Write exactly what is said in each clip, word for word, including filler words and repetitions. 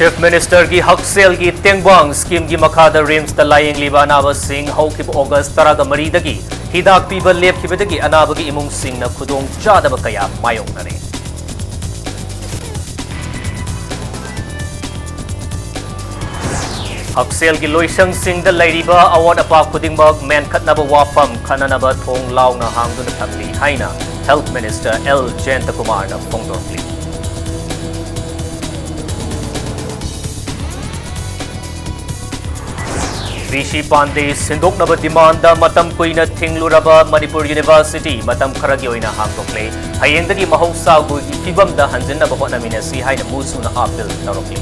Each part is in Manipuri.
Chief Ministerꯒꯤ ꯍꯛꯁꯦꯜꯒꯤ ꯇꯦꯡꯕꯥꯡ schemeꯒꯤ ꯃꯈꯥꯗ RIMSꯇ ꯂꯥꯌꯦꯡꯂꯤꯕ ꯑꯅꯥꯕꯁꯤꯡ ꯍꯧꯈꯤꯕ August ꯇꯔꯥꯒ ꯃꯔꯤꯗꯒꯤ ꯍꯤꯗꯥꯛ ꯄꯤꯕ ꯂꯦꯞꯈꯤꯕꯗꯒꯤ ꯑꯅꯥꯕꯒꯤ ꯏꯃꯨꯡꯁꯤꯡꯅ ꯈꯨꯗꯣꯡꯆꯥꯗꯕ ꯀꯌꯥ ꯃꯥꯌꯣꯛꯅꯔꯦ꯫ ꯍꯛꯁꯦꯜꯒꯤ ꯂꯣꯏꯁꯪꯁꯤꯡꯗ ꯂꯩꯔꯤꯕ ꯑꯋꯥꯠ ꯑꯄꯥ ꯈꯨꯗꯤꯡꯃꯛ ꯃꯦꯟꯈꯠꯅꯕ ꯋꯥꯐꯝ ꯈꯟꯅꯅꯕ ꯊꯣꯡ ꯂꯥꯎꯅ ꯍꯥꯡꯗꯨꯅ ꯊꯝꯂꯤ ꯍꯥꯏꯅ Health Minister L ꯖꯌꯟꯇꯀꯨꯃꯥꯔꯅ ꯐꯣꯡꯗꯣꯔꯛꯂꯤ꯫ V C ꯄꯥꯟꯗꯦ ꯁꯤꯟꯗꯣꯛꯅꯕ demandꯗ ꯃꯇꯝ ꯀꯨꯏꯅ ꯊꯤꯡꯂꯨꯔꯕ ꯃꯅꯤꯄꯨꯔ University ꯃꯇꯝ ꯈꯔꯒꯤ ꯑꯣꯏꯅ ꯍꯥꯡꯗꯣꯛꯂꯦ꯫ ꯍꯌꯦꯡꯗꯒꯤ ꯃꯍꯧꯁꯥꯒꯤ ꯐꯤꯕꯝꯗ ꯍꯟꯖꯤꯟꯅꯕ ꯍꯣꯠꯅꯃꯤꯟꯅꯁꯤ ꯍꯥꯏꯅ ꯃꯨꯁꯨꯅ appeal ꯇꯧꯔꯛꯂꯤ꯫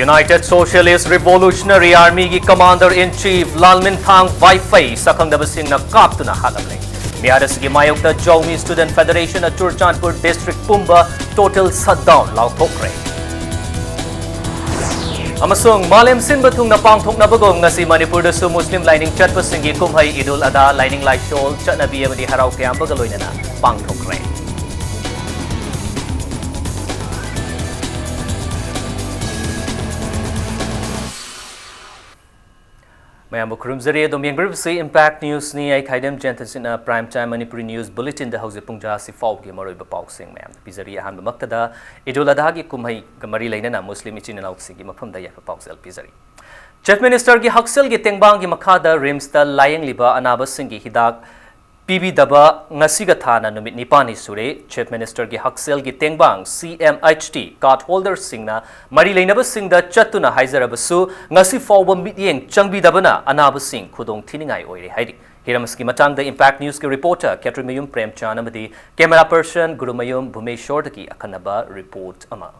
United Socialist Revolutionary Armyꯒꯤ Commander in Chief ꯂꯥꯜꯃꯤꯟꯊꯥꯡ ꯋꯥꯏꯐꯩ ꯁꯛꯈꯪꯗꯕꯁꯤꯡꯅ ꯀꯥꯞꯇꯨꯅ ꯍꯥꯠꯂꯝꯂꯦ꯫ ꯃꯤꯍꯥꯠ ꯑꯁꯤꯒꯤ ꯃꯥꯌꯣꯛꯇ ꯖꯧꯃꯤ Student Federation ꯆꯨꯔꯆꯥꯟꯄꯨꯔ district ꯄꯨꯝꯕ total shutdown ꯂꯥꯎꯊꯣꯛꯈ꯭ꯔꯦ꯫ ꯑꯃꯁꯨꯡ ꯃꯥꯂꯦꯝ ꯁꯤꯟꯕ ꯊꯨꯡꯅ ꯄꯥꯡꯊꯣꯛꯅꯕꯒꯨꯝ ꯉꯁꯤ ꯃꯅꯤꯄꯨꯔꯗꯁꯨ ꯃꯨꯁꯂꯤꯝ ꯂꯥꯏꯅꯤꯡ ꯆꯠꯄꯁꯤꯡꯒꯤ ꯀꯨꯝꯍꯩ ꯏꯗꯨꯜ ꯑꯗꯥ ꯂꯥꯏꯅꯤꯡ ꯂꯥꯏꯁꯣꯜ ꯆꯠꯅꯕꯤ ꯑꯃꯗꯤ ꯍꯔꯥꯎ ꯇꯌꯥꯝꯕꯒ ꯂꯣꯏꯅꯅ ꯄꯥꯡꯊꯣꯛꯈ꯭ꯔꯦ꯫ ꯃꯌꯥꯝꯕꯨ ꯈꯨꯔꯨꯝꯖꯔꯤ꯫ ꯑꯗꯨꯝ ꯌꯦꯡꯕꯤꯔꯤꯕꯁꯤ Impact Newsꯅꯤ꯫ ꯑꯩ ꯈꯥꯏꯗꯦꯝ ꯖꯌꯟꯇꯁꯤꯡꯅ Prime Time ꯃꯅꯤꯄꯨꯔꯤ news bulletinꯗ ꯍꯧꯖꯤꯛ ꯄꯨꯡ ꯇꯔꯥꯁꯤ ꯐꯥꯎꯕꯒꯤ ꯃꯔꯨꯑꯣꯏꯕ ꯄꯥꯎꯁꯤꯡ ꯃꯌꯥꯝꯗ ꯄꯤꯖꯔꯤ꯫ ꯑꯍꯥꯟꯕꯃꯛꯇꯗ ꯏꯗꯨꯜ ꯑꯗꯥꯒꯤ ꯀꯨꯝꯍꯩꯒ ꯃꯔꯤ ꯂꯩꯅꯅ ꯃꯨꯁꯂꯤꯝ ꯏꯆꯤꯟ ꯏꯅꯥꯎꯁꯤꯡꯒꯤ ꯃꯐꯝꯗ ꯌꯥꯏꯐ ꯄꯥꯎꯖꯦꯜ ꯄꯤꯖꯔꯤ꯫ Chief Ministerꯒꯤ ꯍꯛꯁꯦꯜꯒꯤ ꯇꯦꯡꯕꯥꯡꯒꯤ ꯃꯈꯥꯗ RIMSꯇ ꯂꯥꯌꯦꯡꯂꯤꯕ ꯑꯅꯥꯕꯁꯤꯡꯒꯤ ꯍꯤꯗꯥꯛ ꯄꯤꯕꯤꯗꯕ ꯉꯁꯤꯒ ꯊꯥꯅ ꯅꯨꯃꯤꯠ ꯅꯤꯄꯥꯟꯅꯤ ꯁꯨꯔꯦ꯫ Chief Ministerꯒꯤ ꯍꯛꯁꯦꯜꯒꯤ ꯇꯦꯡꯕꯥꯡ, C M H T, card holderꯁꯤꯡꯅ ꯃꯔꯤ ꯂꯩꯅꯕꯁꯤꯡꯗ ꯆꯠꯇꯨꯅ ꯍꯥꯏꯖꯔꯕꯁꯨ, ꯉꯁꯤ ꯐꯥꯎꯕ ꯃꯤꯠꯌꯦꯡ ꯆꯪꯕꯤꯗꯕꯅ ꯑꯅꯥꯕꯁꯤꯡ ꯈꯨꯗꯣꯡ ꯊꯤꯅꯤꯡꯉꯥꯏ ꯑꯣꯏꯔꯦ ꯍꯥꯏꯔꯤ꯫ ꯍꯤꯔꯝ ꯑꯁꯤꯒꯤ ꯃꯇꯥꯡꯗ Impact Newsꯀꯤ reporter ꯈꯦꯇ꯭ꯔꯤꯃꯌꯨꯝ ꯄ꯭ꯔꯦꯝꯆꯥꯟ ꯑꯃꯗꯤ camera person ꯒꯨꯔꯨꯃꯌꯨꯝ ꯚꯨꯃꯦꯁꯣꯔꯗꯒꯤ ꯑꯈꯟꯅꯕ report ꯑꯃ꯫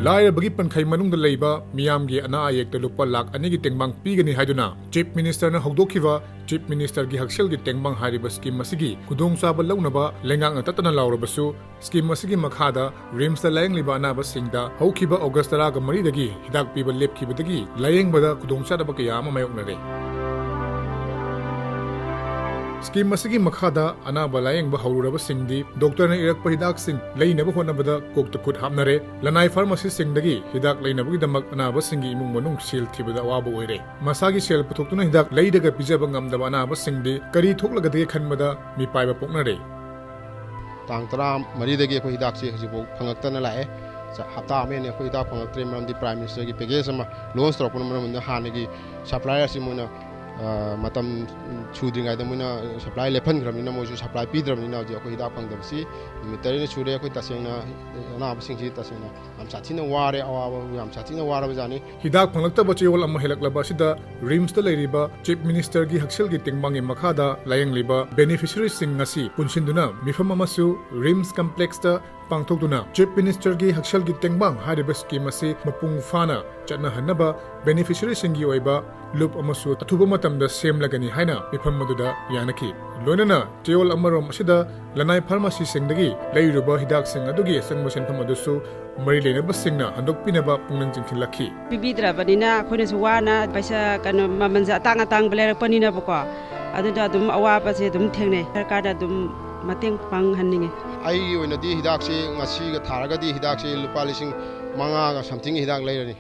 ꯂꯥꯏꯔꯕꯒꯤ ꯄꯟꯈꯩ ꯃꯅꯨꯡꯗ ꯂꯩꯕ ꯃꯤꯌꯥꯝꯒꯤ ꯑꯅꯥ ꯑꯌꯦꯛꯇ ꯂꯨꯄꯥ ꯂꯥꯈ ꯑꯅꯤꯒꯤ ꯇꯦꯡꯕꯥꯡ ꯄꯤꯒꯅꯤ ꯍꯥꯏꯗꯨꯅ Chief Ministerꯅ ꯍꯧꯗꯣꯛꯈꯤꯕ Chief Ministerꯒꯤ ꯍꯛꯁꯦꯜꯒꯤ ꯇꯦꯡꯕꯥꯡ ꯍꯥꯏꯔꯤꯕ scheme ꯑꯁꯤꯒꯤ ꯈꯨꯗꯣꯡꯆꯥꯕ ꯂꯧꯅꯕ ꯂꯩꯉꯥꯛꯅ ꯇꯠꯇꯅ ꯂꯥꯎꯔꯕꯁꯨ, scheme ꯑꯁꯤꯒꯤ ꯃꯈꯥꯗ RIMSꯇ ꯂꯥꯌꯦꯡꯂꯤꯕ ꯑꯅꯥꯕꯁꯤꯡꯗ ꯍꯧꯈꯤꯕ August ꯇꯔꯥꯒ ꯃꯔꯤꯗꯒꯤ ꯍꯤꯗꯥꯛ ꯄꯤꯕ ꯂꯦꯞꯈꯤꯕꯗꯒꯤ ꯂꯥꯌꯦꯡꯕꯗ ꯈꯨꯗꯣꯡꯆꯥꯗꯕ ꯀꯌꯥ ꯑꯃ ꯃꯥꯌꯣꯛꯅꯔꯦ꯫ ꯁ꯭ꯀꯤꯝ ꯑꯁꯤꯒꯤ ꯃꯈꯥꯗ ꯑꯅꯥꯕ ꯂꯥꯌꯦꯡꯕ ꯍꯧꯔꯨꯔꯕꯁꯤꯡꯗꯤ ꯗꯣꯛꯇꯔꯅ ꯏꯔꯛꯄ ꯍꯤꯗꯥꯛꯁꯤꯡ ꯂꯩꯅꯕ ꯍꯣꯠꯅꯕꯗ ꯀꯣꯛꯇ ꯈꯨꯠ ꯍꯥꯞꯅꯔꯦ꯫ ꯂꯅꯥꯏ ꯐꯥꯔꯃꯥꯁꯤꯁꯤꯡꯗꯒꯤ ꯍꯤꯗꯥꯛ ꯂꯩꯅꯕꯒꯤꯗꯃꯛ ꯑꯅꯥꯕꯁꯤꯡꯒꯤ ꯏꯃꯨꯡ ꯃꯅꯨꯡ ꯁꯦꯜ ꯊꯤꯕꯗ ꯑꯋꯥꯕ ꯑꯣꯏꯔꯦ꯫ ꯃꯁꯥꯒꯤ ꯁꯦꯜ ꯄꯨꯊꯣꯛꯇꯨꯅ ꯍꯤꯗꯥꯛ ꯂꯩꯔꯒ ꯄꯤꯖꯕ ꯉꯝꯗꯕ ꯑꯅꯥꯕꯁꯤꯡꯗꯤ ꯀꯔꯤ ꯊꯣꯛꯂꯒꯗꯒꯦ ꯈꯟꯕꯗ ꯃꯤꯄꯥꯏꯕ ꯄꯣꯛꯅꯔꯦ꯫ ꯇꯥꯡ ꯇꯔꯥꯃꯔꯤꯗꯒꯤ ꯑꯩꯈꯣꯏ ꯍꯤꯗꯥꯛꯁꯦ ꯍꯧꯖꯤꯛꯐꯥꯎ ꯐꯪꯉꯛꯇꯅ ꯂꯥꯛꯑꯦ꯫ ꯆ-, ꯍꯞꯇꯥ ꯑꯃ ꯍꯦꯟꯅ ꯑꯩꯈꯣꯏ ꯍꯤꯗꯥꯛ ꯐꯪꯉꯛꯇ꯭ꯔꯦ, ꯃꯔꯝꯗꯤ Prime Ministerꯒꯤ package ꯑꯃ launch ꯇꯧꯔꯛꯄꯅ ꯃꯔꯝ ꯑꯣꯏꯗꯨꯅ ꯍꯥꯟꯅꯒꯤ supplier ꯑꯁꯤ ꯃꯣꯏꯅ, ꯑ, ꯃꯇꯝ ꯁꯨꯗ꯭ꯔꯤꯉꯩꯗ ꯃꯣꯏꯅ supply ꯂꯦꯞꯍꯟꯈ꯭ꯔꯕꯅꯤꯅ, ꯃꯣꯏꯁꯨ supply ꯄꯤꯗ꯭ꯔꯕꯅꯤꯅ ꯍꯧꯖꯤꯛ ꯑꯩꯈꯣꯏ ꯍꯤꯗꯥꯛ ꯐꯪꯗꯕꯁꯤ ꯅꯨꯃꯤꯠ ꯇꯔꯦꯠꯅꯤ ꯁꯨꯔꯦ꯫ ꯑꯩꯈꯣꯏ ꯇꯁꯦꯡꯅ ꯑꯅꯥꯕꯁꯤꯡꯁꯤ ꯇꯁꯦꯡꯅ ꯌꯥꯝ ꯁꯥꯊꯤꯅ ꯋꯥꯔꯦ, ꯑꯋꯥꯕ ꯌꯥꯝ ꯁꯥꯊꯤꯅ ꯋꯥꯔꯕꯖꯥꯠꯅꯤ꯫ ꯍꯤꯗꯥꯛ ꯐꯪꯂꯛꯇꯕ ꯆꯌꯣꯜ ꯑꯃ ꯍꯦꯜꯂꯛꯂꯕ ꯑꯁꯤꯗ RIMSꯇ ꯂꯩꯔꯤꯕ Chief Ministerꯒꯤ ꯍꯛꯁꯦꯜꯒꯤ ꯇꯦꯡꯕꯥꯡꯒꯤ ꯃꯈꯥꯗ ꯂꯥꯌꯦꯡꯂꯤꯕ beneficiaryꯁꯤꯡ ꯉꯁꯤ ꯄꯨꯟꯁꯤꯟꯗꯨꯅ ꯃꯤꯐꯝ ꯑꯃꯁꯨ RIMS complexꯇ ꯄꯥꯡꯊꯣꯛꯇꯨꯅ Chief Ministerꯒꯤ ꯍꯛꯁꯦꯜꯒꯤ ꯇꯦꯡꯕꯥꯡ ꯍꯥꯏꯔꯤꯕ ꯁ꯭ꯀꯤꯝ ꯑꯁꯤ ꯃꯄꯨꯡ ꯐꯥꯅ ꯆꯠꯅꯍꯟꯅꯕ beneficiaryꯁꯤꯡꯒꯤ ꯑꯣꯏꯕ ꯂꯨꯞ ꯑꯃꯁꯨ ꯑꯊꯨꯕ ꯃꯇꯝꯗ ꯁꯦꯝꯂꯒꯅꯤ ꯍꯥꯏꯅ ꯃꯤꯐꯝ ꯑꯗꯨꯗ ꯌꯥꯅꯈꯤ꯫ ꯂꯣꯏꯅꯅ ꯆꯌꯣꯜ ꯑꯃꯔꯣꯝ ꯑꯁꯤꯗ ꯂꯅꯥꯏ ꯐꯥꯔꯃꯥꯁꯤꯁꯤꯡꯗꯒꯤ ꯂꯩꯔꯨꯕ ꯍꯤꯗꯥꯛꯁꯤꯡ ꯑꯗꯨꯒꯤ ꯑꯆꯪꯕ ꯁꯦꯟꯐꯝ ꯑꯗꯨꯁꯨ ꯃꯔꯤ ꯂꯩꯅꯕꯁꯤꯡꯅ ꯍꯟꯗꯣꯛꯄꯤꯅꯕ ꯄꯨꯛꯅꯤꯡ ꯆꯤꯡꯁꯤꯜꯂꯛꯈꯤ꯫ ꯄꯤꯕꯤꯗ꯭ꯔꯕꯅꯤꯅ ꯑꯩꯈꯣꯏꯅꯁꯨ ꯋꯥꯅ ꯄꯩꯁꯥ, ꯀꯩꯅꯣ, ꯃꯃꯜꯁꯦ ꯑꯇꯥꯡ ꯑꯇꯥꯡꯕ ꯂꯩꯔꯛꯄꯅꯤꯅꯕꯀꯣ, ꯑꯗꯨꯗ ꯑꯗꯨꯝ ꯑꯋꯥꯕꯁꯦ ꯑꯗꯨꯝ ꯊꯦꯡꯅꯩ꯫ ꯁꯔꯀꯥꯔꯗ ꯑꯗꯨꯝ ꯃꯇꯦꯡ ꯄꯥꯡꯍꯟꯅꯤꯡꯉꯤ꯫ ꯑꯩꯒꯤ ꯑꯣꯏꯅꯗꯤ ꯍꯤꯗꯥꯛꯁꯤ ꯉꯁꯤꯒ ꯊꯥꯔꯒꯗꯤ ꯍꯤꯗꯥꯛꯁꯤ ꯂꯨꯄꯥ ꯂꯤꯁꯤꯡ ꯃꯉꯥꯒ somethingꯒꯤ ꯍꯤꯗꯥꯛ ꯂꯩꯔꯅꯤ꯫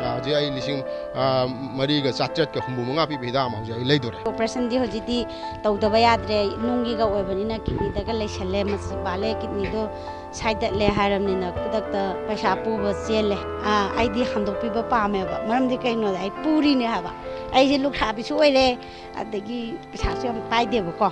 ꯑꯥ, ꯍꯧꯖꯤꯛ ꯑꯩ ꯂꯤꯁꯤꯡ, ꯑꯥ, ꯃꯔꯤꯒ ꯆꯥꯇ꯭ꯔꯦꯠꯀ ꯍꯨꯝꯐꯨ ꯃꯉꯥ ꯄꯤꯕ ꯍꯤꯗꯥꯛ ꯑꯃ ꯍꯧꯖꯤꯛ ꯑꯩ ꯂꯩꯗꯣꯔꯦ꯫ Operationꯗꯤ ꯍꯧꯖꯤꯛꯇꯤ ꯇꯧꯗꯕ ꯌꯥꯗ꯭ꯔꯦ, ꯅꯨꯡꯒꯤꯒ ꯑꯣꯏꯕꯅꯤꯅ kidneyꯗꯒ ꯂꯩꯁꯜꯂꯦ, ꯃꯆꯤ ꯄꯥꯜꯂꯦ, kidneyꯗꯣ ꯁꯥꯏꯗꯠꯂꯦ ꯍꯥꯏꯔꯕꯅꯤꯅ ꯈꯨꯗꯛꯇ ꯄꯩꯁꯥ ꯄꯨꯕ ꯆꯦꯜꯂꯦ꯫ ꯑꯥ, ꯑꯩꯗꯤ ꯍꯟꯗꯣꯛꯄꯤꯕ ꯄꯥꯝꯃꯦꯕ꯫ ꯃꯔꯝꯗꯤ ꯀꯩꯅꯣꯗ ꯑꯩ ꯄꯨꯔꯤꯅꯦ ꯍꯥꯏꯕ, ꯑꯩꯁꯦ ꯂꯨꯈ꯭ꯔꯥꯕꯤꯁꯨ ꯑꯣꯏꯔꯦ, ꯑꯗꯒꯤ ꯄꯩꯁꯥꯁꯨ ꯌꯥꯝ ꯄꯥꯏꯗꯦꯕꯀꯣ꯫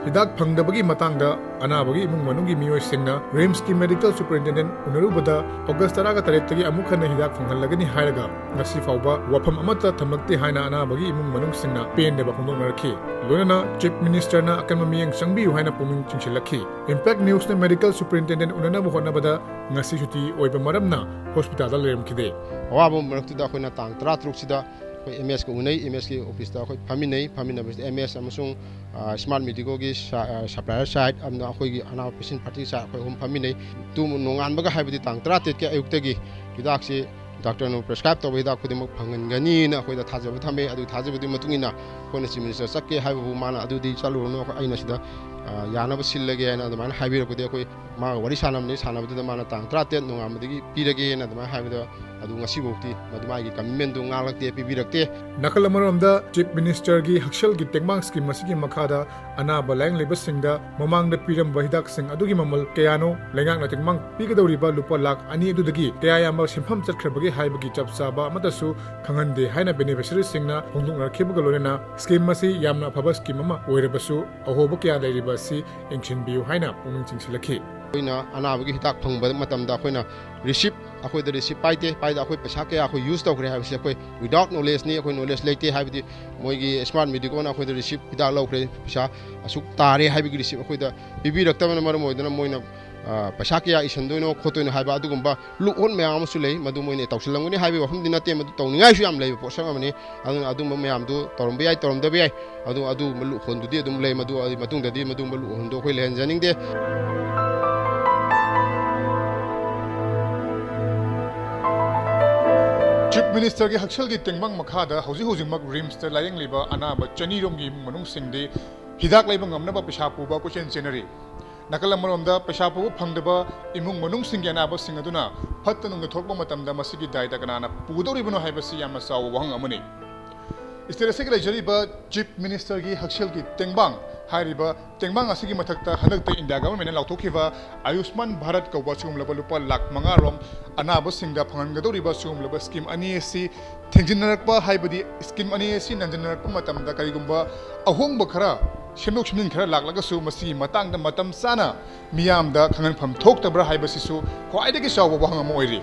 ꯍꯤꯗꯥꯛ ꯐꯪꯗꯕꯒꯤ ꯃꯇꯥꯡꯗ ꯑꯅꯥꯕꯒꯤ ꯏꯃꯨꯡ ꯃꯅꯨꯡꯒꯤ ꯃꯤꯑꯣꯏꯁꯤꯡꯅ RIMSꯀꯤ medical superintendent ꯎꯅꯔꯨꯕꯗ August ꯇꯔꯥꯒ ꯇꯔꯦꯠꯇꯒꯤ ꯑꯃꯨꯛ ꯍꯟꯅ ꯍꯤꯗꯥꯛ ꯐꯪꯍꯜꯂꯒꯅꯤ ꯍꯥꯏꯔꯒ ꯉꯁꯤ ꯐꯥꯎꯕ ꯋꯥꯐꯝ ꯑꯃꯠꯇ ꯊꯝꯂꯛꯇꯦ ꯍꯥꯏꯅ ꯑꯅꯥꯕꯒꯤ ꯏꯃꯨꯡ ꯃꯅꯨꯡꯁꯤꯡꯅ ꯄꯦꯟꯗꯕ ꯐꯣꯡꯗꯣꯛꯅꯔꯛꯈꯤ꯫ ꯂꯣꯏꯅꯅ Chief Ministerꯅ ꯑꯀꯟꯕ ꯃꯤꯠꯌꯦꯡ ꯆꯪꯕꯤꯌꯨ ꯍꯥꯏꯅ ꯄꯨꯛꯅꯤꯡ ꯆꯤꯡꯁꯤꯜꯂꯛꯈꯤ꯫ Impact Newsꯅ medical superintendent ꯎꯅꯅꯕ ꯍꯣꯠꯅꯕꯗ ꯉꯁꯤ ꯁꯨꯇꯤ ꯑꯣꯏꯕ ꯃꯔꯝꯅ hospitalꯗ ꯂꯩꯔꯝꯈꯤꯗꯦ꯫ ꯑꯋꯥꯕ ꯃꯔꯛꯇꯨꯗ ꯑꯩꯈꯣꯏꯅ ꯇꯥꯡ ꯇꯔꯥꯇꯔꯨꯛꯁꯤꯗ ꯑꯩꯈꯣꯏ MSꯀ ꯎꯅꯩ, MSꯀꯤ officeꯇ ꯑꯩꯈꯣꯏ ꯐꯝꯃꯤꯟꯅꯩ, ꯐꯝꯃꯤꯟꯅꯕꯁꯤꯗ MS ꯑꯃꯁꯨꯡ, ꯑ, Smart Medicalꯒꯤ ꯁ-, ꯑ, supplier side ꯑꯃꯅ ꯑꯩꯈꯣꯏꯒꯤ ꯑꯅꯥꯕ patient party side ꯑꯩꯈꯣꯏ ꯑꯍꯨꯝ ꯐꯝꯃꯤꯟꯅꯩ꯫ ꯇꯨ ꯅꯣꯡꯉꯥꯟꯕꯒ ꯍꯥꯏꯕꯗꯤ ꯇꯥꯡ ꯇꯔꯥꯇꯔꯦꯠꯀꯤ ꯑꯌꯨꯛꯇꯒꯤ ꯍꯤꯗꯥꯛꯁꯤ ꯗꯥꯛꯇꯔꯅ ꯄ꯭ꯔꯦꯁꯀ꯭ꯔꯥꯏꯕ ꯇꯧꯕ ꯍꯤꯗꯥꯛ ꯈꯨꯗꯤꯡꯃꯛ ꯐꯪꯍꯟꯒꯅꯤꯅ ꯑꯩꯈꯣꯏꯗ ꯊꯥꯖꯕ ꯊꯝꯃꯦ꯫ ꯑꯗꯨꯒꯤ ꯊꯥꯖꯕꯗꯨꯒꯤ ꯃꯇꯨꯡ ꯏꯟꯅ ꯑꯩꯈꯣꯏꯅ ꯆꯤꯐ ꯃꯤꯅꯤꯁꯇꯔ ꯆꯠꯀꯦ ꯍꯥꯏꯕꯕꯨ ꯃꯥꯅ ꯑꯗꯨꯗꯤ ꯆꯠꯂꯨꯔꯅꯨ, ꯑꯩꯈꯣꯏ, ꯑꯩꯅ ꯁꯤꯗ, ꯑ, ꯌꯥꯅꯕ ꯁꯤꯜꯂꯒꯦ ꯍꯥꯏꯅ ꯑꯗꯨꯃꯥꯏꯅ ꯍꯥꯏꯕꯤꯔꯛꯄꯗꯒꯤ ꯑꯩꯈꯣꯏ ꯃꯥꯒ ꯋꯥꯔꯤ ꯁꯥꯟꯅꯕꯅꯤ꯫ ꯁꯥꯟꯅꯕꯗꯨꯗ ꯃꯥꯅ ꯇꯥꯡ ꯇꯔꯥꯇꯔꯦꯠ ꯅꯣꯡꯉꯥꯟꯕꯗꯒꯤ ꯄꯤꯔꯒꯦꯅ ꯑꯗꯨꯃꯥꯏꯅ ꯍꯥꯏꯕꯗ, ꯑꯗꯨ ꯉꯁꯤꯐꯥꯎꯗꯤ ꯃꯗꯨ ꯃꯥꯒꯤ ꯀꯃꯤꯠꯃꯦꯟꯗꯨ ꯉꯥꯛꯂꯛꯇꯦ, ꯄꯤꯕꯤꯔꯛꯇꯦ꯫ ꯅꯥꯀꯜ ꯑꯃꯔꯣꯝꯗ ꯆꯤꯐ ꯃꯤꯅꯤꯁꯇꯔꯒꯤ ꯍꯛꯁꯦꯜꯒꯤ ꯇꯦꯡꯕꯥꯡ ꯁ꯭ꯀꯤꯝ ꯑꯁꯤꯒꯤ ꯃꯈꯥꯗ ꯑꯅꯥꯕ ꯂꯥꯌꯦꯡꯂꯤꯕꯁꯤꯡꯗ ꯃꯃꯥꯡꯗ ꯄꯤꯔꯝꯕ ꯍꯤꯗꯥꯛꯁꯤꯡ ꯑꯗꯨꯒꯤ ꯃꯃꯜ ꯀꯌꯥꯅꯣ, ꯂꯩꯉꯥꯛꯅ ꯇꯦꯡꯕꯥꯡ ꯄꯤꯒꯗꯧꯔꯤꯕ ꯂꯨꯄꯥ ꯂꯥꯈ ꯑꯅꯤ ꯑꯗꯨꯗꯒꯤ ꯀꯌꯥ ꯌꯥꯝꯕ ꯁꯦꯟꯐꯝ ꯆꯠꯈ꯭ꯔꯕꯒꯦ ꯍꯥꯏꯕꯒꯤ ꯆꯞ ꯆꯥꯕ ꯑꯃꯠꯇꯁꯨ ꯈꯪꯍꯟꯗꯦ ꯍꯥꯏꯅ ꯕꯦꯅꯤꯐꯤꯁꯔꯤꯁꯤꯡꯅ ꯐꯣꯡꯗꯣꯛꯅꯔꯛꯈꯤꯕꯒ ꯂꯣꯏꯅꯅ ꯁ꯭ꯀꯤꯝ ꯑꯁꯤ ꯌꯥꯝꯅ ꯑꯐꯕ ꯁ꯭ꯀꯤꯝ ꯑꯃ ꯑꯣꯏꯔꯕꯁꯨ ꯑꯍꯣꯕ ꯀꯌꯥ ꯂꯩꯔꯤꯕ ꯑꯁꯤ ꯌꯦꯡꯁꯤꯟꯕꯤꯌꯨ ꯍꯥꯏꯅ ꯄꯨꯛꯅꯤꯡ ꯆꯤꯡꯁꯤꯜꯂꯛꯈꯤ꯫ ꯑꯩꯈꯣꯏꯅ ꯑꯅꯥꯕꯒꯤ ꯍꯤꯗꯥꯛ ꯐꯪꯕ ꯃꯇꯝꯗ ꯑꯩꯈꯣꯏꯅ ꯔꯤꯁꯤꯞ, ꯑꯩꯈꯣꯏꯗ ꯔꯤꯁꯤꯞ ꯄꯥꯏꯗꯦ, ꯄꯥꯏꯗ ꯑꯩꯈꯣꯏ ꯄꯩꯁꯥ ꯀꯌꯥ ꯑꯩꯈꯣꯏ ꯌꯨꯁ ꯇꯧꯈ꯭ꯔꯦ ꯍꯥꯏꯕꯁꯦ ꯑꯩꯈꯣꯏ without knowledgeꯅꯤ, ꯑꯩꯈꯣꯏ ꯅꯣꯂꯦꯖ ꯂꯩꯇꯦ꯫ ꯍꯥꯏꯕꯗꯤ ꯃꯣꯏꯒꯤ ꯏꯁꯃꯥꯔꯠ ꯃꯦꯗꯤꯀꯣꯅ ꯑꯩꯈꯣꯏꯗ ꯔꯤꯁꯤꯞ, ꯍꯤꯗꯥꯛ ꯂꯧꯈ꯭ꯔꯦ, ꯄꯩꯁꯥ ꯑꯁꯨꯛ ꯇꯥꯔꯦ ꯍꯥꯏꯕꯒꯤ ꯔꯤꯁꯤꯞ ꯑꯩꯈꯣꯏꯗ ꯄꯤꯕꯤꯔꯛꯇꯕꯅ ꯃꯔꯝ ꯑꯣꯏꯗꯨꯅ ꯃꯣꯏꯅ, ꯑ, ꯄꯩꯁꯥ ꯀꯌꯥ ꯏꯁꯟꯗꯣꯏꯅꯣ ꯈꯣꯠꯇꯣꯏꯅꯣ ꯍꯥꯏꯕ ꯑꯗꯨꯒꯨꯝꯕ ꯂꯨꯞ ꯍꯣꯜ ꯃꯌꯥꯝ ꯑꯃꯁꯨ ꯂꯩ꯫ ꯃꯗꯨ ꯃꯣꯏꯅ ꯇꯧꯁꯤꯜꯂꯝꯒꯅꯤ ꯍꯥꯏꯕꯒꯤ ꯋꯥꯐꯝꯗꯤ ꯅꯠꯇꯦ, ꯃꯗꯨ ꯇꯧꯅꯤꯡꯉꯥꯏꯁꯨ ꯌꯥꯝ ꯂꯩꯕ ꯄꯣꯠꯁꯛ ꯑꯃꯅꯤ꯫ ꯑꯗꯨꯅ ꯑꯗꯨꯝꯕ ꯃꯌꯥꯝꯗꯨ ꯇꯧꯔꯝꯕ ꯌꯥꯏ, ꯇꯧꯔꯝꯗꯕ ꯌꯥꯏ꯫ ꯑꯗꯨ, ꯑꯗꯨꯒꯨꯝꯕ ꯂꯨꯞ ꯍꯣꯜꯗꯨꯗꯤ ꯑꯗꯨꯝ ꯂꯩ꯫ ꯃꯗꯨ, ꯑꯗꯨ ꯃꯇꯨꯡꯗꯗꯤ ꯃꯗꯨꯒꯨꯝꯕ ꯂꯨꯞ ꯍꯣꯜꯗꯣ ꯑꯩꯈꯣꯏ ꯂꯩꯍꯟꯖꯅꯤꯡꯗꯦ꯫ ꯆꯤꯐ ꯃꯤꯅꯤꯁꯇꯔꯒꯤ ꯍꯛꯁꯦꯜꯒꯤ ꯇꯦꯡꯕꯥꯡ ꯃꯈꯥꯗ ꯍꯧꯖꯤꯛ ꯍꯧꯖꯤꯛꯃꯛ ꯔꯤꯝꯁꯇ ꯂꯥꯌꯦꯡꯂꯤꯕ ꯑꯅꯥꯕ ꯆꯅꯤꯔꯣꯝꯒꯤ ꯏꯃꯨꯡ ꯃꯅꯨꯡꯁꯤꯡꯗꯤ ꯍꯤꯗꯥꯛ ꯂꯩꯕ ꯉꯝꯅꯕ ꯄꯩꯁꯥ ꯄꯨꯕ ꯀꯣꯏꯆꯦꯟ ꯆꯦꯟꯅꯔꯤ꯫ ꯅꯥꯀꯜ ꯑꯃꯔꯣꯝꯗ ꯄꯩꯁꯥ ꯄꯨꯕ ꯐꯪꯗꯕ ꯏꯃꯨꯡ ꯃꯅꯨꯡꯁꯤꯡꯒꯤ ꯑꯅꯥꯕꯁꯤꯡ ꯑꯗꯨꯅ ꯐꯠꯇ ꯅꯨꯡꯗ ꯊꯣꯛꯂꯛꯄ ꯃꯇꯝꯗ ꯃꯁꯤꯒꯤ ꯗꯥꯏꯇ ꯀꯅꯥꯅ ꯄꯨꯗꯧꯔꯤꯕꯅꯣ ꯍꯥꯏꯕꯁꯤ ꯌꯥꯝꯅ ꯆꯥꯎꯕ ꯋꯥꯍꯪ ꯑꯃꯅꯤ꯫ ꯁ꯭ꯇꯦꯠ ꯑꯁꯤꯒꯤ ꯂꯩꯖꯔꯤꯕ ꯆꯤꯐ ꯃꯤꯅꯤꯁꯇꯔꯒꯤ ꯍꯛꯁꯦꯜꯒꯤ ꯇꯦꯡꯕꯥꯡ ꯍꯥꯏꯔꯤꯕ ꯇꯦꯡꯕꯥꯡ ꯑꯁꯤꯒꯤ ꯃꯊꯛꯇ ꯍꯟꯗꯛꯇ ꯏꯟꯗꯤꯌꯥ ꯒꯚꯔꯟꯃꯦꯟꯠꯅ ꯂꯥꯎꯊꯣꯛꯈꯤꯕ ꯑꯌꯨꯁꯃꯥꯟ ꯚꯥꯔꯠ ꯀꯧꯕ ꯑꯁꯤꯒꯨꯝꯂꯕ ꯂꯨꯄꯥ ꯂꯥꯈ ꯃꯉꯥ ꯔꯣꯝ ꯑꯅꯥꯕꯁꯤꯡꯗ ꯐꯪꯍꯟꯒꯗꯧꯔꯤꯕ ꯑꯁꯤꯒꯨꯝꯂꯕ ꯁ꯭ꯀꯤꯝ ꯑꯅꯤ ꯑꯁꯤ ꯊꯦꯡꯖꯤꯟꯅꯔꯛꯄ, ꯍꯥꯏꯕꯗꯤ ꯁ꯭ꯀꯤꯝ ꯑꯅꯤ ꯑꯁꯤ ꯅꯟꯖꯟꯅꯔꯛꯄ ꯃꯇꯝꯗ ꯀꯔꯤꯒꯨꯝꯕ ꯑꯍꯣꯡꯕ ꯈꯔ, ꯁꯦꯝꯗꯣꯛ ꯁꯦꯝꯖꯤꯟ ꯈꯔ ꯂꯥꯛꯂꯒꯁꯨ ꯃꯁꯤꯒꯤ ꯃꯇꯥꯡꯗ ꯃꯇꯝ ꯆꯥꯅ ꯃꯤꯌꯥꯝꯗ ꯈꯪꯍꯟꯐꯝ ꯊꯣꯛꯇꯕ꯭ꯔꯥ ꯍꯥꯏꯕꯁꯤꯁꯨ ꯈ꯭ꯋꯥꯏꯗꯒꯤ ꯆꯥꯎꯕ ꯋꯥꯍꯪ ꯑꯃ ꯑꯣꯏꯔꯤ꯫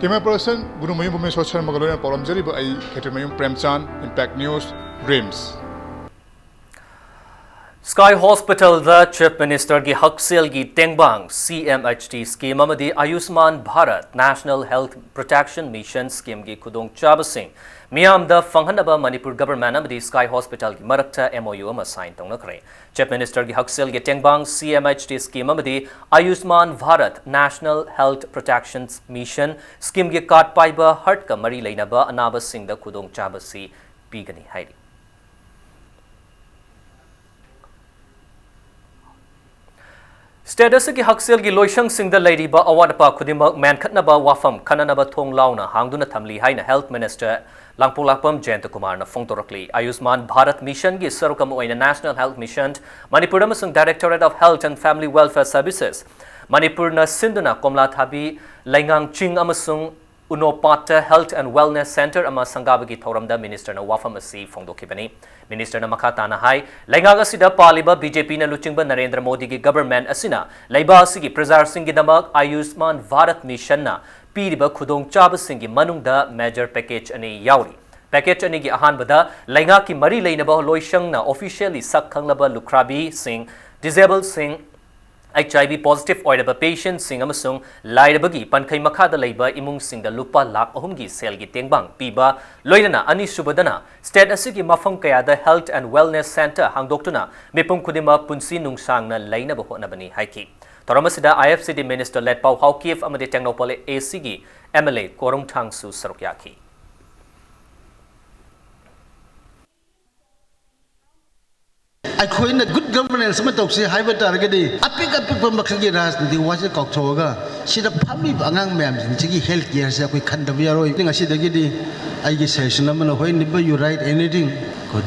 ꯀꯦꯃꯦꯔꯥ ꯄꯔꯁꯟ ꯒꯨꯔꯨꯃꯌꯨꯝ ꯚꯨꯕꯅꯦꯁꯣꯔ ꯁꯔꯃꯒ ꯂꯣꯏꯅꯅ ꯄꯥꯎꯔꯝꯖꯔꯤꯕ I Khetrimayum Premchand, impact news, RIMS. Sky ꯍꯣꯁꯄꯤꯇꯥꯜꯗ ꯆꯤꯐ ꯃꯤꯅꯤꯁꯇꯔꯒꯤ ꯍꯛꯁꯦꯜꯒꯤ Tengbang, C M H T scheme ꯑꯃꯗꯤ Ayushman Bharat national health protection mission ꯁ꯭ꯀꯤꯝꯒꯤ ꯈꯨꯗꯣꯡꯆꯥꯕꯁꯤꯡ ꯃꯤꯌꯥꯝꯗ ꯐꯪꯍꯟꯅꯕ ꯃꯅꯤꯄꯨꯔ ꯒꯚꯔꯟꯃꯦꯟꯠ ꯑꯃꯗꯤ ꯁ꯭ꯀꯥꯏ ꯍꯣꯁꯄꯤꯇꯥꯜꯒꯤ ꯃꯔꯛꯇ MOU ꯑꯃ ꯁꯥꯏꯟ ꯇꯧꯅꯈ꯭ꯔꯦ꯫ ꯆꯤꯐ ꯃꯤꯅꯤꯁꯇꯔꯒꯤ ꯍꯛꯁꯦꯜꯒꯤ ꯇꯦꯡꯕꯥꯡ CMHT ꯁ꯭ꯀꯤꯝ ꯑꯃꯗꯤ Ayushman Bharat national health protection mission ꯁ꯭ꯀꯤꯝꯒꯤ ꯀꯥꯔꯗ ꯄꯥꯏꯕ ꯍꯥꯔꯠꯀ ꯃꯔꯤ ꯂꯩꯅꯕ ꯑꯅꯥꯕꯁꯤꯡꯗ ꯈꯨꯗꯣꯡꯆꯥꯕꯁꯤ ꯄꯤꯒꯅꯤ ꯍꯥꯏꯔꯤ꯫ ꯁ꯭ꯇꯦꯠ ꯑꯁꯤꯒꯤ ꯍꯛꯁꯦꯜꯒꯤ ꯂꯣꯏꯁꯪꯁꯤꯡꯗ ꯂꯩꯔꯤꯕ ꯑꯋꯥꯠ ꯑꯄꯥ ꯈꯨꯗꯤꯡꯃꯛ ꯃꯦꯟꯈꯠꯅꯕ ꯋꯥꯐꯝ ꯈꯟꯅꯅꯕ ꯊꯣꯡ ꯂꯥꯎꯅ ꯍꯥꯡꯗꯨꯅ ꯊꯝꯂꯤ ꯍꯥꯏꯅ ꯍꯦꯜꯊ ꯃꯤꯅꯤꯁꯇꯔ ꯂꯥꯡꯄꯣꯛꯂꯥꯛꯄꯝ ꯖꯌꯟꯇꯀꯨꯃꯥꯔꯅ ꯐꯣꯡꯗꯣꯔꯛꯂꯤ꯫ ꯑꯌꯨꯁꯃꯥꯟ ꯚꯥꯔꯠ ꯃꯤꯁꯟꯒꯤ ꯁꯔꯨꯛ ꯑꯃ ꯑꯣꯏꯅ National Health Mission, ꯃꯅꯤꯄꯨꯔ ꯑꯃꯁꯨꯡ Directorate of Health and Family Welfare Services, ꯃꯅꯤꯄꯨꯔꯅ ꯁꯤꯟꯗꯨꯅ ꯀꯣꯝꯂꯥ ꯊꯥꯕꯤ, ꯂꯩꯉꯥꯡ ꯆꯤꯡ ꯑꯃꯁꯨꯡ ꯎꯅꯣꯄꯥꯠꯇ Health and Wellness Centre ꯑꯃ ꯁꯪꯒꯥꯕꯒꯤ ꯊꯧꯔꯝꯗ ꯃꯤꯅꯤꯁꯇꯔꯅ ꯋꯥꯐꯝ ꯑꯁꯤ ꯐꯣꯡꯗꯣꯛꯈꯤꯕꯅꯤ꯫ ꯃꯤꯅꯤꯁꯇꯔꯅ ꯃꯈꯥ ꯇꯥꯅ ꯍꯥꯏ, ꯂꯩꯉꯥꯛ ꯑꯁꯤꯗ ꯄꯥꯜꯂꯤꯕ BJPꯅ ꯂꯨꯆꯤꯡꯕ ꯅꯔꯦꯟꯗ꯭ꯔ ꯃꯣꯗꯤꯒꯤ ꯒꯚꯔꯟꯃꯦꯟꯠ ꯑꯁꯤꯅ ꯂꯩꯕꯥꯛ ꯑꯁꯤꯒꯤ ꯄ꯭ꯔꯖꯥꯁꯤꯡꯒꯤꯗꯃꯛ ꯑꯌꯨꯁꯃꯥꯟ ꯚꯥꯔꯠ ꯃꯤꯁꯟꯅ ꯄꯤꯔꯤꯕ ꯈꯨꯗꯣꯡꯆꯥꯕꯁꯤꯡꯒꯤ ꯃꯅꯨꯡꯗ ꯃꯦꯖꯔ ꯄꯦꯀꯦꯖ ꯑꯅꯤ ꯌꯥꯎꯔꯤ꯫ ꯄꯦꯀꯦꯖ ꯑꯅꯤꯒꯤ ꯑꯍꯥꯟꯕꯗ ꯂꯩꯉꯥꯛꯀꯤ ꯃꯔꯤ ꯂꯩꯅꯕ ꯂꯣꯏꯁꯪꯅ ꯑꯣꯐꯤꯁꯤꯌꯦꯜꯂꯤ ꯁꯛ ꯈꯪꯂꯕ ꯂꯨꯈ꯭ꯔꯥꯕꯤꯁꯤꯡ, ꯗꯤꯁꯦꯕꯜꯁꯤꯡ, HIV positive ꯑꯣꯏꯔꯕ ꯄꯦꯁꯦꯟꯠꯁꯤꯡ ꯑꯃꯁꯨꯡ ꯂꯥꯏꯔꯕꯒꯤ ꯄꯟꯈꯩ ꯃꯈꯥꯗ ꯂꯩꯕ ꯏꯃꯨꯡꯁꯤꯡꯗ ꯂꯨꯄꯥ ꯂꯥꯈ ꯑꯍꯨꯝꯒꯤ ꯁꯦꯜꯒꯤ ꯇꯦꯡꯕꯥꯡ ꯄꯤꯕ, ꯂꯣꯏꯅꯅ ꯑꯅꯤꯁꯨꯕꯗꯅ ꯁ꯭ꯇꯦꯠ ꯑꯁꯤꯒꯤ ꯃꯐꯝ ꯀꯌꯥꯗ Health and Wellness Centre ꯍꯥꯡꯗꯣꯛꯇꯨꯅ ꯃꯤꯄꯨꯝ ꯈꯨꯗꯤꯡꯃꯛ ꯄꯨꯟꯁꯤ ꯅꯨꯡꯁꯥꯡꯅ ꯂꯩꯅꯕ ꯍꯣꯠꯅꯕꯅꯤ ꯍꯥꯏꯈꯤ꯫ ꯊꯧꯔꯝ ꯑꯁꯤꯗ IFCD ꯃꯤꯅꯤꯁꯇꯔ ꯂꯦꯠꯄꯥꯎ ꯍꯥꯎꯀꯤꯞ ꯑꯃꯗꯤ ꯇꯦꯡꯅꯧꯄꯜ ACꯒꯤ MLA ꯀꯣꯔꯨꯡꯊꯥꯡꯁꯨ ꯁꯔꯨꯛ ꯌꯥꯈꯤ꯫ ꯑꯩꯈꯣꯏꯅ ꯒꯨꯗ ꯒꯚꯔꯅꯦꯟꯁ ꯑꯃ ꯇꯧꯁꯤ ꯍꯥꯏꯕ ꯇꯥꯔꯒꯗꯤ, ꯑꯄꯤꯛ ꯑꯄꯤꯛꯄ ꯃꯈꯜꯒꯤ ꯔꯥꯖꯅꯤꯇꯤ ꯋꯥꯁꯦ ꯀꯥꯎꯊꯣꯛꯑꯒ, ꯁꯤꯗ ꯐꯝꯃꯤꯕ ꯑꯉꯥꯡ ꯃꯌꯥꯝꯁꯤꯡꯁꯤꯒꯤ ꯍꯦꯜꯊ ꯀꯤꯌꯔꯁꯦ ꯑꯩꯈꯣꯏ ꯈꯟꯗꯕ ꯌꯥꯔꯣꯏ꯫ ꯉꯁꯤꯗꯒꯤꯗꯤ ꯑꯩꯒꯤ ꯁꯖꯦꯁꯟ ꯑꯃꯅ, whenever you write anything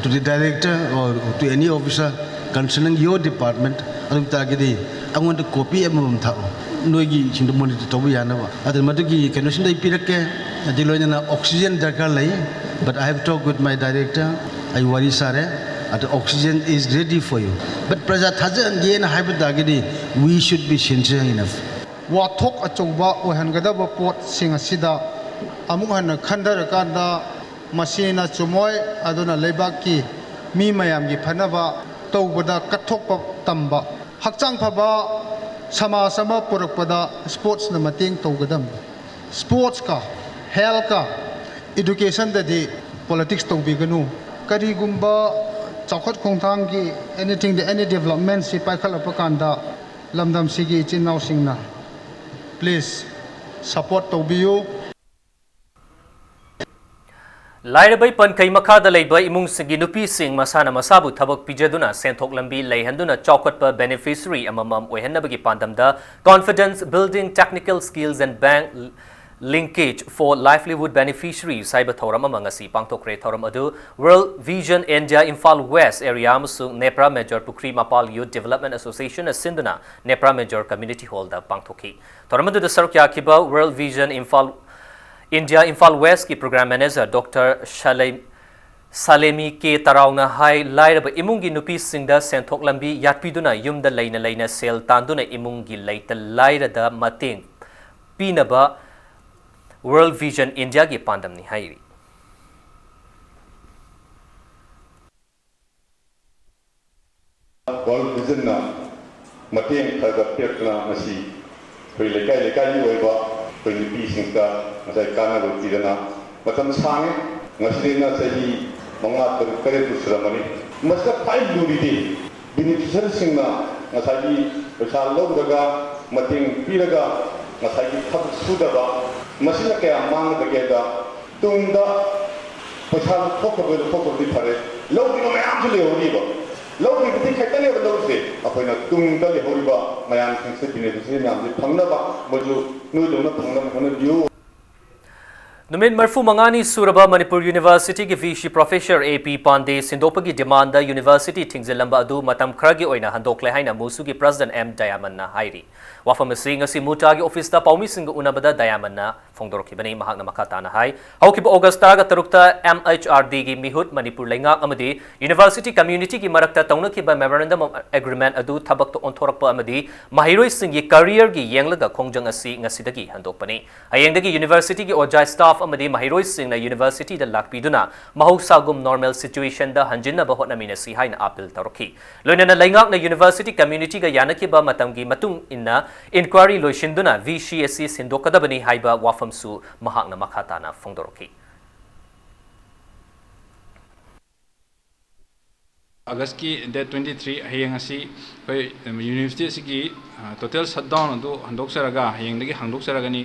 to the director or to any officer concerning your department, ꯑꯗꯨ ꯇꯥꯔꯒꯗꯤ ꯑꯩꯉꯣꯟꯗ ꯀꯣꯄꯤ ꯑꯃꯃꯝ ꯊꯥꯔꯛꯑꯣ, ꯅꯣꯏꯒꯤꯁꯤꯡꯗꯣ ꯃꯣꯅꯤꯇꯔ ꯇꯧꯕ ꯌꯥꯅꯕ꯫ ꯑꯗꯨꯅ ꯃꯗꯨꯒꯤ ꯀꯩꯅꯣꯁꯤꯡꯗꯣ ꯑꯩ ꯄꯤꯔꯛꯀꯦ꯫ ꯑꯗꯨ ꯂꯣꯏꯅꯅ ꯑꯣꯛꯁꯤꯖꯦꯟ ꯗꯔꯀꯥꯔ ꯂꯩ, but I have talked with my director, ꯑꯩ ꯋꯥꯔꯤ ꯁꯥꯔꯦ꯫ ꯑꯗꯣ, "Oxygen is ready for you." But ꯄ꯭ꯔꯖꯥ ꯊꯥꯖꯍꯟꯒꯦꯅ ꯍꯥꯏꯕ ꯇꯥꯔꯒꯗꯤ, we should be sincere enough. ꯋꯥꯊꯣꯛ ꯑꯆꯧꯕ ꯑꯣꯏꯍꯟꯒꯗꯕ ꯄꯣꯠꯁꯤꯡ ꯑꯁꯤꯗ ꯑꯃꯨꯛ ꯍꯟꯅ ꯈꯟꯊꯔꯀꯥꯟꯗ, ꯃꯁꯤꯅ ꯆꯨꯝꯃꯣꯏ꯫ ꯑꯗꯨꯅ ꯂꯩꯕꯥꯛꯀꯤ ꯃꯤ ꯃꯌꯥꯝꯒꯤ ꯐꯅꯕ ꯇꯧꯕꯗ ꯀꯠꯊꯣꯛꯄ ꯇꯝꯕ, ꯍꯛꯆꯥꯡ ꯐꯕ ꯁꯃꯥꯖ ꯑꯃ ꯄꯨꯔꯛꯄꯗ ꯁ꯭ꯄꯣꯔꯠꯁꯅ ꯃꯇꯦꯡ ꯇꯧꯒꯗꯕꯅꯤ꯫ ꯁ꯭ꯄꯣꯔꯠꯁꯀ ꯍꯦꯜꯊꯀ ꯏꯗꯨꯀꯦꯁꯟꯗꯗꯤ ꯄꯣꯂꯤꯇꯤꯛꯁ ꯇꯧꯕꯤꯒꯅꯨ꯫ ꯀꯔꯤꯒꯨꯝꯕ ꯆꯥꯎꯈꯠ ꯈꯣꯡꯊꯥꯡꯒꯤ anything, any developmentꯁꯤ ꯄꯥꯏꯈꯠꯂꯛꯄ ꯀꯥꯟꯗ ꯂꯝꯗꯝꯁꯤꯒꯤ ꯏꯆꯤꯟ ꯏꯅꯥꯎꯁꯤꯡꯅ please support ꯇꯧꯕꯤꯌꯨ꯫ ꯂꯥꯏꯔꯕꯩ ꯄꯟꯈꯩ ꯃꯈꯥꯗ ꯂꯩꯕ ꯏꯃꯨꯡꯁꯤꯡꯒꯤ ꯅꯨꯄꯤꯁꯤꯡ ꯃꯁꯥꯅ ꯃꯁꯥꯕꯨ ꯊꯕꯛ ꯄꯤꯖꯗꯨꯅ ꯁꯦꯟꯊꯣꯛ ꯂꯝꯕꯤ ꯂꯩꯍꯟꯗꯨꯅ ꯆꯥꯎꯈꯠꯄ beneficiary ꯑꯃꯃꯝ ꯑꯣꯏꯍꯟꯅꯕꯒꯤ ꯄꯥꯟꯗꯝꯗ Confidence Building Technical Skills and Bank Linkage for Livelihood Beneficiaries ꯍꯥꯏꯕ ꯊꯧꯔꯝ ꯑꯃ ꯉꯁꯤ ꯄꯥꯡꯊꯣꯛꯈ꯭ꯔꯦ꯫ ꯊꯧꯔꯝ ꯑꯗꯨ World Vision India Imphal West Area ꯑꯃꯁꯨꯡ ꯅꯦꯄ꯭ꯔꯥ ꯃꯦꯖꯣꯔ ꯄꯨꯈ꯭ꯔꯤ ꯃꯄꯥꯜ Youth Development Associationꯅ ꯁꯤꯟꯗꯨꯅ ꯅꯦꯄ꯭ꯔꯥ ꯃꯦꯖꯣꯔ Community Hallꯗ ꯄꯥꯡꯊꯣꯛꯈꯤ꯫ ꯊꯧꯔꯝ ꯑꯗꯨꯗ ꯁꯔꯨꯛ ꯌꯥꯈꯤꯕ World Vision Imphal India Imphal Westꯀꯤ Program Manager Doctor ꯁꯂꯦ-, ꯁꯥꯂꯦꯃꯤ ꯀꯦ ꯇꯔꯥꯎꯅ ꯍꯥꯏ, ꯂꯥꯏꯔꯕ ꯏꯃꯨꯡꯒꯤ ꯅꯨꯄꯤꯁꯤꯡꯗ ꯁꯦꯟꯊꯣꯛ ꯂꯝꯕꯤ ꯌꯥꯠꯄꯤꯗꯨꯅ ꯌꯨꯝꯗ ꯂꯩꯅ ꯂꯩꯅ ꯁꯦꯜ ꯇꯥꯟꯗꯨꯅ ꯏꯃꯨꯡꯒꯤ ꯂꯩꯇ ꯂꯥꯏꯔꯗ ꯃꯇꯦꯡ ꯄꯤꯅꯕ World Vision Indiaꯒꯤ ꯄꯥꯟꯗꯝꯅꯤ ꯍꯥꯏꯔꯤ꯫ World Visionꯅ ꯃꯇꯦꯡ ꯈꯔ ꯈꯔ ꯄꯤꯔꯛꯇꯨꯅ ꯉꯁꯤ ꯑꯩꯈꯣꯏ ꯂꯩꯀꯥꯏ ꯂꯩꯀꯥꯏꯒꯤ ꯑꯣꯏꯕ ꯑꯩꯈꯣꯏ ꯅꯨꯄꯤꯁꯤꯡꯗ ꯉꯁꯥꯏ ꯀꯥꯟꯅꯕ ꯄꯤꯗꯅ ꯃꯇꯝ ꯁꯥꯡꯉꯦ꯫ ꯉꯁꯤꯗꯩꯅ ꯆꯍꯤ ꯃꯉꯥ, ꯇꯔꯨꯛ, ꯇꯔꯦꯠꯄꯨ ꯁꯨꯔꯝꯃꯅꯤ꯫ ꯃꯁꯤꯗ ꯈ꯭ꯋꯥꯏ ꯂꯨꯔꯤꯗꯤ beneficiaryꯁꯤꯡꯅ ꯉꯁꯥꯏꯒꯤ ꯄꯩꯁꯥ ꯂꯧꯔꯒ ꯃꯇꯦꯡ ꯄꯤꯔꯒ ꯉꯁꯥꯏꯒꯤ ꯊꯕꯛ ꯁꯨꯗꯕ, ꯃꯁꯤꯅ ꯀꯌꯥ ꯃꯥꯡꯒꯗꯒꯦꯗ, ꯇꯨꯡꯗ ꯄꯩꯁꯥ ꯂꯧꯊꯣꯛꯈ꯭ꯔꯕ ꯂꯧꯊꯣꯛꯈ꯭ꯔꯕꯗꯤ ꯐꯔꯦ, ꯂꯧꯔꯤꯕ ꯃꯌꯥꯝꯁꯨ ꯂꯩꯍꯧꯔꯤꯕ, ꯂꯧꯔꯤꯕꯗꯤ ꯈꯛꯇꯅꯦꯕ ꯂꯧꯔꯤꯁꯦ꯫ ꯑꯩꯈꯣꯏꯅ ꯇꯨꯡꯗ ꯂꯩꯍꯧꯔꯤꯕ ꯃꯌꯥꯝꯁꯤꯡꯁꯦ beneficiary ꯃꯌꯥꯝꯁꯦ ꯐꯪꯅꯕ ꯃꯣꯏꯁꯨ ꯅꯣꯏꯗꯧꯅ ꯐꯪꯅꯕ ꯍꯣꯠꯅꯕꯤꯌꯨ꯫ ꯅꯨꯃꯤꯠ ꯃꯔꯤꯐꯨ ꯃꯉꯥꯅꯤ ꯁꯨꯔꯕ Manipur Universityꯒꯤ V C Professor A P Pandey ꯁꯤꯟꯗꯣꯛꯄꯒꯤ demandꯗ University ꯊꯤꯡꯖꯤꯜꯂꯝꯕ ꯑꯗꯨ ꯃꯇꯝ ꯈꯔꯒꯤ ꯑꯣꯏꯅ ꯍꯟꯗꯣꯛꯂꯦ ꯍꯥꯏꯅ MUSUꯒꯤ President M Diamondꯅ ꯍꯥꯏꯔꯤ꯫ ꯋꯥꯐꯝ ꯑꯁꯤ ꯉꯁꯤ MUTAꯒꯤ officeꯇ ꯄꯥꯎꯃꯤꯁꯤꯡꯒ ꯎꯅꯕꯗ Diamondꯅ ꯐꯣꯡꯗꯣꯔꯛꯈꯤꯕꯅꯤ꯫ ꯃꯍꯥꯛꯅ ꯃꯈꯥ ꯇꯥꯅ ꯍꯥꯏ, ꯍꯧꯈꯤꯕ August ꯇꯔꯥꯒ ꯇꯔꯨꯛꯇ MHRDꯒꯤ ꯃꯤꯍꯨꯠ, ꯃꯅꯤꯄꯨꯔ ꯂꯩꯉꯥꯛ ꯑꯃꯗꯤ University communityꯒꯤ ꯃꯔꯛꯇ ꯇꯧꯅꯈꯤꯕ Memorandum of Agreement ꯑꯗꯨ ꯊꯕꯛꯇ ꯑꯣꯟꯊꯣꯔꯛꯄ ꯑꯃꯗꯤ ꯃꯍꯩꯔꯣꯏꯁꯤꯡꯒꯤ careerꯒꯤ ꯌꯦꯡꯂꯒ ꯈꯣꯡꯖꯪ ꯑꯁꯤ ꯉꯁꯤꯗꯒꯤ ꯍꯟꯗꯣꯛꯄꯅꯤ꯫ ꯍꯌꯦꯡꯗꯒꯤ Universityꯒꯤ ꯑꯣꯖꯥ, staff ꯑꯃꯗꯤ ꯃꯍꯩꯔꯣꯏꯁꯤꯡꯅ Universityꯗ ꯂꯥꯛꯄꯤꯗꯨꯅ ꯃꯍꯧꯁꯥꯒꯨꯝ normal situationꯗ ꯍꯟꯖꯤꯟꯅꯕ ꯍꯣꯠꯅꯃꯤꯟꯅꯁꯤ ꯍꯥꯏꯅ appeal ꯇꯧꯔꯛꯈꯤ꯫ ꯂꯣꯏꯅꯅ ꯂꯩꯉꯥꯛꯅ University communityꯒ ꯌꯥꯅꯈꯤꯕ ꯃꯇꯝꯒꯤ ꯃꯇꯨꯡ ꯏꯟꯅ inquiry ꯂꯣꯏꯁꯤꯟꯗꯨꯅ V C ꯑꯁꯤ ꯁꯤꯟꯗꯣꯛꯀꯗꯕꯅꯤ ꯍꯥꯏꯕ ꯋꯥꯐꯝꯁꯨ ꯃꯍꯥꯛꯅ ꯃꯈꯥ ꯇꯥꯅ ꯐꯣꯡꯗꯣꯔꯛꯈꯤ꯫ ꯑꯥꯒꯁꯀꯤ date twenty three, ꯍꯌꯦꯡ ꯑꯁꯤ ꯑꯩꯈꯣꯏ ꯌꯨꯅꯤꯚꯔꯁꯤꯇꯤ ꯑꯁꯤꯒꯤ ꯇꯣꯇꯦꯜ ꯁꯠ ꯗꯥꯎꯟ ꯑꯗꯨ ꯍꯟꯗꯣꯛꯆꯔꯒ, ꯍꯌꯦꯡꯗꯒꯤ ꯍꯥꯡꯗꯣꯛꯆꯔꯒꯅꯤ꯫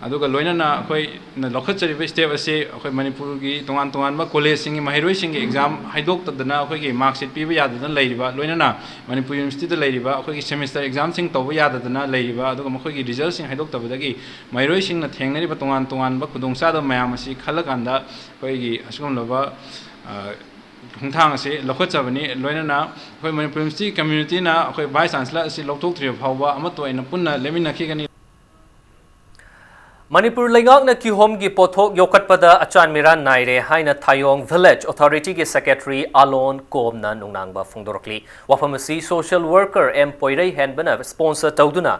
ꯑꯗꯨꯒ ꯂꯣꯏꯅꯅ ꯑꯩꯈꯣꯏꯅ ꯂꯧꯈꯠꯆꯔꯤꯕ ꯁ꯭ꯇꯦꯞ ꯑꯁꯤ ꯑꯩꯈꯣꯏ ꯃꯅꯤꯄꯨꯔꯒꯤ ꯇꯣꯉꯥꯟ ꯇꯣꯉꯥꯟꯕ ꯀꯣꯂꯦꯖꯁꯤꯡꯒꯤ ꯃꯍꯩꯔꯣꯏꯁꯤꯡꯒꯤ ꯑꯦꯛꯖꯥꯝ ꯍꯥꯏꯗꯣꯛꯇꯗꯅ, ꯑꯩꯈꯣꯏꯒꯤ ꯃꯥꯔꯛꯁꯤꯠ ꯄꯤꯕ ꯌꯥꯗꯗꯅ ꯂꯩꯔꯤꯕ, ꯂꯣꯏꯅꯅ ꯃꯅꯤꯄꯨꯔ ꯌꯨꯅꯤꯚꯔꯁꯤꯇꯤꯗ ꯂꯩꯔꯤꯕ ꯑꯩꯈꯣꯏꯒꯤ ꯁꯦꯃꯤꯁꯇꯔ ꯑꯦꯛꯖꯥꯝꯁꯤꯡ ꯇꯧꯕ ꯌꯥꯗꯗꯅ ꯂꯩꯔꯤꯕ, ꯑꯗꯨꯒ ꯃꯈꯣꯏꯒꯤ ꯔꯤꯖꯜꯁꯤꯡ ꯍꯥꯏꯗꯣꯛꯇꯕꯗꯒꯤ ꯃꯍꯩꯔꯣꯏꯁꯤꯡꯅ ꯊꯦꯡꯅꯔꯤꯕ ꯇꯣꯉꯥꯟ ꯇꯣꯉꯥꯟꯕ ꯈꯨꯗꯣꯡꯆꯥꯗꯕ ꯃꯌꯥꯝ ꯑꯁꯤ ꯈꯜꯂꯀꯥꯟꯗ ꯑꯩꯈꯣꯏꯒꯤ ꯑꯁꯤꯒꯨꯝꯂꯕ, ꯑ, ꯈꯣꯡꯊꯥꯡ ꯑꯁꯤ ꯂꯧꯈꯠꯆꯕꯅꯤ꯫ ꯂꯣꯏꯅꯅ ꯑꯩꯈꯣꯏ ꯃꯅꯤꯄꯨꯔ ꯌꯨꯅꯤꯚꯔꯁꯤꯇꯤ ꯀꯝꯃ꯭ꯌꯨꯅꯤꯇꯤꯅ ꯑꯩꯈꯣꯏ ꯚꯥꯏꯁ ꯆꯥꯟꯁꯦꯂꯔ ꯑꯁꯤ ꯂꯧꯊꯣꯛꯇ꯭ꯔꯤꯕ ꯐꯥꯎꯕ ꯑꯃꯠꯇ ꯑꯣꯏꯅ ꯄꯨꯟꯅ ꯂꯦꯞꯃꯤꯟꯅꯈꯤꯒꯅꯤ꯫ ꯃꯅꯤꯄꯨꯔ ꯂꯩꯉꯥꯛꯅ ꯀꯤꯍꯣꯝꯒꯤ ꯄꯣꯠꯊꯣꯛ ꯌꯣꯛꯈꯠꯄꯗ ꯑꯆꯥꯟ ꯃꯤꯔꯥꯟ ꯅꯥꯏꯔꯦ ꯍꯥꯏꯅ ꯊꯥꯌꯣꯡ ꯚꯤꯂꯦꯖ ꯑꯣꯊꯣꯔꯤꯇꯤꯒꯤ ꯁꯦꯀ꯭ꯔꯦꯇꯔꯤ ꯑꯂꯣꯟ ꯀꯣꯝꯅ ꯅꯨꯡꯅꯥꯡꯕ ꯐꯣꯡꯗꯣꯔꯛꯂꯤ꯫ ꯋꯥꯐꯝ ꯑꯁꯤ ꯁꯣꯁꯤꯌꯦꯜ ꯋꯥꯔꯀꯔ ꯑꯦꯝ ꯄꯣꯏꯔꯩꯍꯦꯟꯕꯅ ꯁ꯭ꯄꯣꯟꯁꯔ ꯇꯧꯗꯨꯅ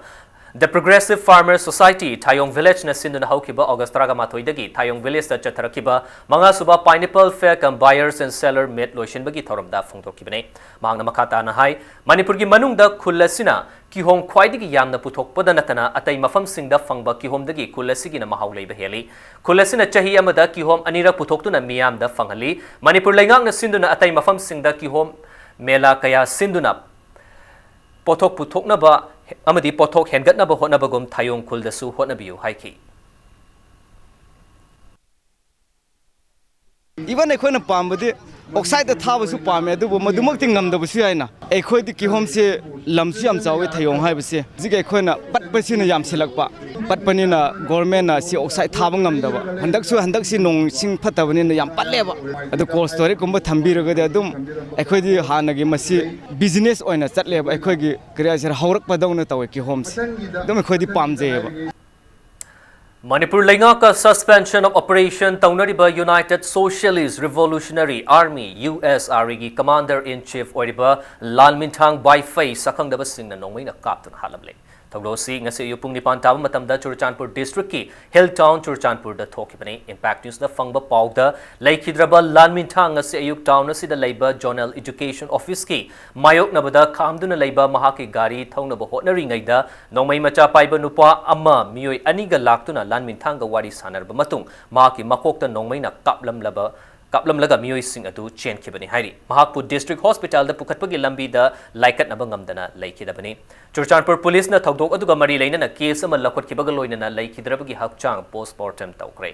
The Progressive Farmer Society, Thayong ꯚꯤꯂꯦꯖꯅ ꯁꯤꯟꯗꯨꯅ ꯍꯧꯈꯤꯕ ꯑꯣꯒꯁ ꯇꯔꯥꯃꯥꯊꯣꯏꯗꯒꯤ ꯊꯥꯌꯣꯡ ꯚꯤꯂꯦꯖꯇ ꯆꯠꯊꯔꯛꯈꯤꯕ ꯃꯉꯥꯁꯨꯕ Pineapple Fair cum Buyers and Seller Meet ꯂꯣꯏꯁꯤꯟꯕꯒꯤ ꯊꯧꯔꯝꯗ ꯐꯣꯡꯗꯣꯛꯈꯤꯕꯅꯤ꯫ ꯃꯍꯥꯛꯅ ꯃꯈꯥ ꯇꯥꯅ ꯍꯥꯏ, ꯃꯅꯤꯄꯨꯔꯒꯤ ꯃꯅꯨꯡꯗ ꯈꯨꯜ ꯑꯁꯤꯅ ꯀꯤꯍꯣꯝ ꯈ꯭ꯋꯥꯏꯗꯒꯤ ꯌꯥꯝꯅ ꯄꯨꯊꯣꯛꯄꯗ ꯅꯠꯇꯅ ꯑꯇꯩ ꯃꯐꯝꯁꯤꯡꯗ ꯐꯪꯕ ꯀꯤꯍꯣꯝꯗꯒꯤ ꯈꯨꯜ ꯑꯁꯤꯒꯤꯅ ꯃꯍꯥꯎ ꯂꯩꯕ ꯍꯦꯜꯂꯤ꯫ ꯈꯨꯜ ꯑꯁꯤꯅ ꯆꯍꯤ ꯑꯃꯗ ꯀꯤꯍꯣꯝ ꯑꯅꯤꯔꯛ ꯄꯨꯊꯣꯛꯇꯨꯅ ꯃꯤꯌꯥꯝꯗ ꯐꯪꯍꯜꯂꯤ꯫ ꯃꯅꯤꯄꯨꯔ ꯂꯩꯉꯥꯛꯅ ꯁꯤꯟꯗꯨꯅ ꯑꯇꯩ ꯃꯐꯝꯁꯤꯡꯗ ꯀꯤꯍꯣꯝ ꯃꯦꯂꯥ ꯀꯌꯥ ꯁꯤꯟꯗꯨꯅ ꯄꯣꯠꯊꯣꯛ ꯄꯨꯊꯣꯛꯅꯕ ꯑꯃꯗꯤ ꯄꯣꯠꯊꯣꯛ ꯍꯦꯟꯒꯠꯅꯕ ꯍꯣꯠꯅꯕꯒꯨꯝ ꯊꯥꯌꯣꯡ ꯈꯨꯜꯗꯁꯨ ꯍꯣꯠꯅꯕꯤꯌꯨ ꯍꯥꯏꯈꯤ꯫ Even ꯑꯩꯈꯣꯏꯅ ꯄꯥꯝꯕꯗꯤ ꯑꯣꯛꯁꯥꯏꯠꯇ ꯊꯥꯕꯁꯨ ꯄꯥꯝꯃꯦ, ꯑꯗꯨꯕꯨ ꯃꯗꯨꯃꯛꯇꯤ ꯉꯝꯗꯕꯁꯨ ꯌꯥꯏꯅ꯫ ꯑꯩꯈꯣꯏꯗꯤ ꯀꯤꯍꯣꯝꯁꯦ ꯂꯝꯁꯨ ꯌꯥꯝ ꯆꯥꯎꯋꯤ, ꯊꯥꯌꯣꯡ ꯍꯥꯏꯕꯁꯦ꯫ ꯍꯧꯖꯤꯛ ꯑꯩꯈꯣꯏꯅ ꯄꯠꯄꯁꯤꯅ ꯌꯥꯝꯁꯤꯜꯂꯛꯄ, ꯄꯠꯄꯅꯤꯅ ꯒꯣꯔꯃꯦꯟꯅ ꯁꯤ ꯑꯣꯛꯁꯥꯏꯠ ꯊꯥꯕ ꯉꯝꯗꯕ꯫ ꯍꯟꯗꯛꯁꯨ, ꯍꯟꯗꯛꯁꯤ ꯅꯣꯡ ꯏꯁꯤꯡ ꯐꯠꯇꯕꯅꯤꯅ ꯌꯥꯝ ꯄꯠꯂꯦꯕ꯫ ꯑꯗꯨ ꯀꯣꯜ ꯁ꯭ꯇꯣꯔꯦꯖꯀꯨꯝꯕ ꯊꯝꯕꯤꯔꯒꯗꯤ ꯑꯗꯨꯝ ꯑꯩꯈꯣꯏꯗꯤ ꯍꯥꯟꯅꯒꯤ ꯃꯁꯤ ꯕꯤꯖꯤꯅꯦꯁ ꯑꯣꯏꯅ ꯆꯠꯂꯦꯕ, ꯑꯩꯈꯣꯏꯒꯤ ꯀꯔꯤ ꯍꯥꯏꯁꯤꯔ, ꯍꯧꯔꯛꯄꯗꯧꯅ ꯇꯧꯋꯦ ꯀꯤꯍꯣꯝꯁꯦ꯫ ꯑꯗꯨꯝ ꯑꯩꯈꯣꯏꯗꯤ ꯄꯥꯝꯖꯩꯌꯦꯕ꯫ ꯃꯅꯤꯄꯨꯔ ꯂꯩꯉꯥꯛꯀ Suspension of Operation ꯇꯧꯅꯔꯤꯕ United Socialist Revolutionary Army, USRA ꯒꯤ Commander in Chief ꯑꯣꯏꯔꯤꯕ ꯂꯥꯟꯃꯤꯟꯊꯥꯡ ꯕꯥꯏꯐꯩ ꯁꯛꯈꯪꯗꯕꯁꯤꯡꯅ ꯅꯣꯡꯃꯩꯅ ꯀꯥꯞꯇꯨꯅ ꯍꯥꯠꯂꯝꯂꯦ꯫ ꯊꯧꯗꯣꯛ ꯑꯁꯤ ꯉꯁꯤ ꯑꯌꯨꯛ ꯄꯨꯡ ꯅꯤꯄꯥꯟ ꯇꯥꯕ ꯃꯇꯝꯗ ꯆꯨꯔꯆꯥꯟꯄꯨꯔ ꯗꯤꯁꯇ꯭ꯔꯤꯛꯀꯤ ꯍꯤꯜ ꯇꯥꯎꯟ ꯆꯨꯔꯆꯥꯟꯄꯨꯔꯗ ꯊꯣꯛꯈꯤꯕꯅꯤ꯫ ꯏꯝꯄꯦꯛ ꯅ꯭ꯌꯨꯁꯅ ꯐꯪꯕ ꯄꯥꯎꯗ, ꯂꯩꯈꯤꯗ꯭ꯔꯕ ꯂꯥꯟꯃꯤꯟꯊꯥꯡ ꯉꯁꯤ ꯑꯌꯨꯛ ꯇꯥꯎꯟ ꯑꯁꯤꯗ ꯂꯩꯕ ꯖꯣꯅꯦꯜ ꯏꯗꯨꯀꯦꯁꯟ ꯑꯣꯐꯤꯁꯀꯤ ꯃꯥꯌꯣꯛꯅꯕꯗ ꯈꯥꯝꯗꯨꯅ ꯂꯩꯕ ꯃꯍꯥꯛꯀꯤ ꯒꯥꯔꯤ ꯊꯧꯅꯕ ꯍꯣꯠꯅꯔꯤꯉꯩꯗ ꯅꯣꯡꯃꯩ ꯃꯆꯥ ꯄꯥꯏꯕ ꯅꯨꯄꯥ ꯑꯃ ꯃꯤꯑꯣꯏ ꯑꯅꯤꯒ ꯂꯥꯛꯇꯨꯅ ꯂꯥꯟꯃꯤꯟꯊꯥꯡꯒ ꯋꯥꯔꯤ ꯁꯥꯟꯅꯔꯕ ꯃꯇꯨꯡ ꯃꯍꯥꯛꯀꯤ ꯃꯀꯣꯛꯇ ꯅꯣꯡꯃꯩꯅ ꯀꯥꯞꯂꯝꯂꯕ ꯀꯥꯞꯂꯝꯂꯒ ꯃꯤꯑꯣꯏꯁꯤꯡ ꯑꯗꯨ ꯆꯦꯟꯈꯤꯕꯅꯤ ꯍꯥꯏꯔꯤ꯫ ꯃꯍꯥꯛꯄꯨ district hospitalꯗ ꯄꯨꯈꯠꯄꯒꯤ ꯂꯝꯕꯤꯗ ꯂꯥꯏꯀꯠꯅꯕ ꯉꯝꯗꯅ ꯂꯩꯈꯤꯗꯕꯅꯤ꯫ ꯆꯨꯔꯆꯥꯟꯄꯨꯔ ꯄꯨꯂꯤꯁꯅ ꯊꯧꯗꯣꯛ ꯑꯗꯨꯒ ꯃꯔꯤ ꯂꯩꯅꯅ case ꯑꯃ ꯂꯧꯈꯠꯈꯤꯕꯒ ꯂꯣꯏꯅꯅ ꯂꯩꯈꯤꯗ꯭ꯔꯕꯒꯤ ꯍꯛꯆꯥꯡ post mortem ꯇꯧꯈ꯭ꯔꯦ꯫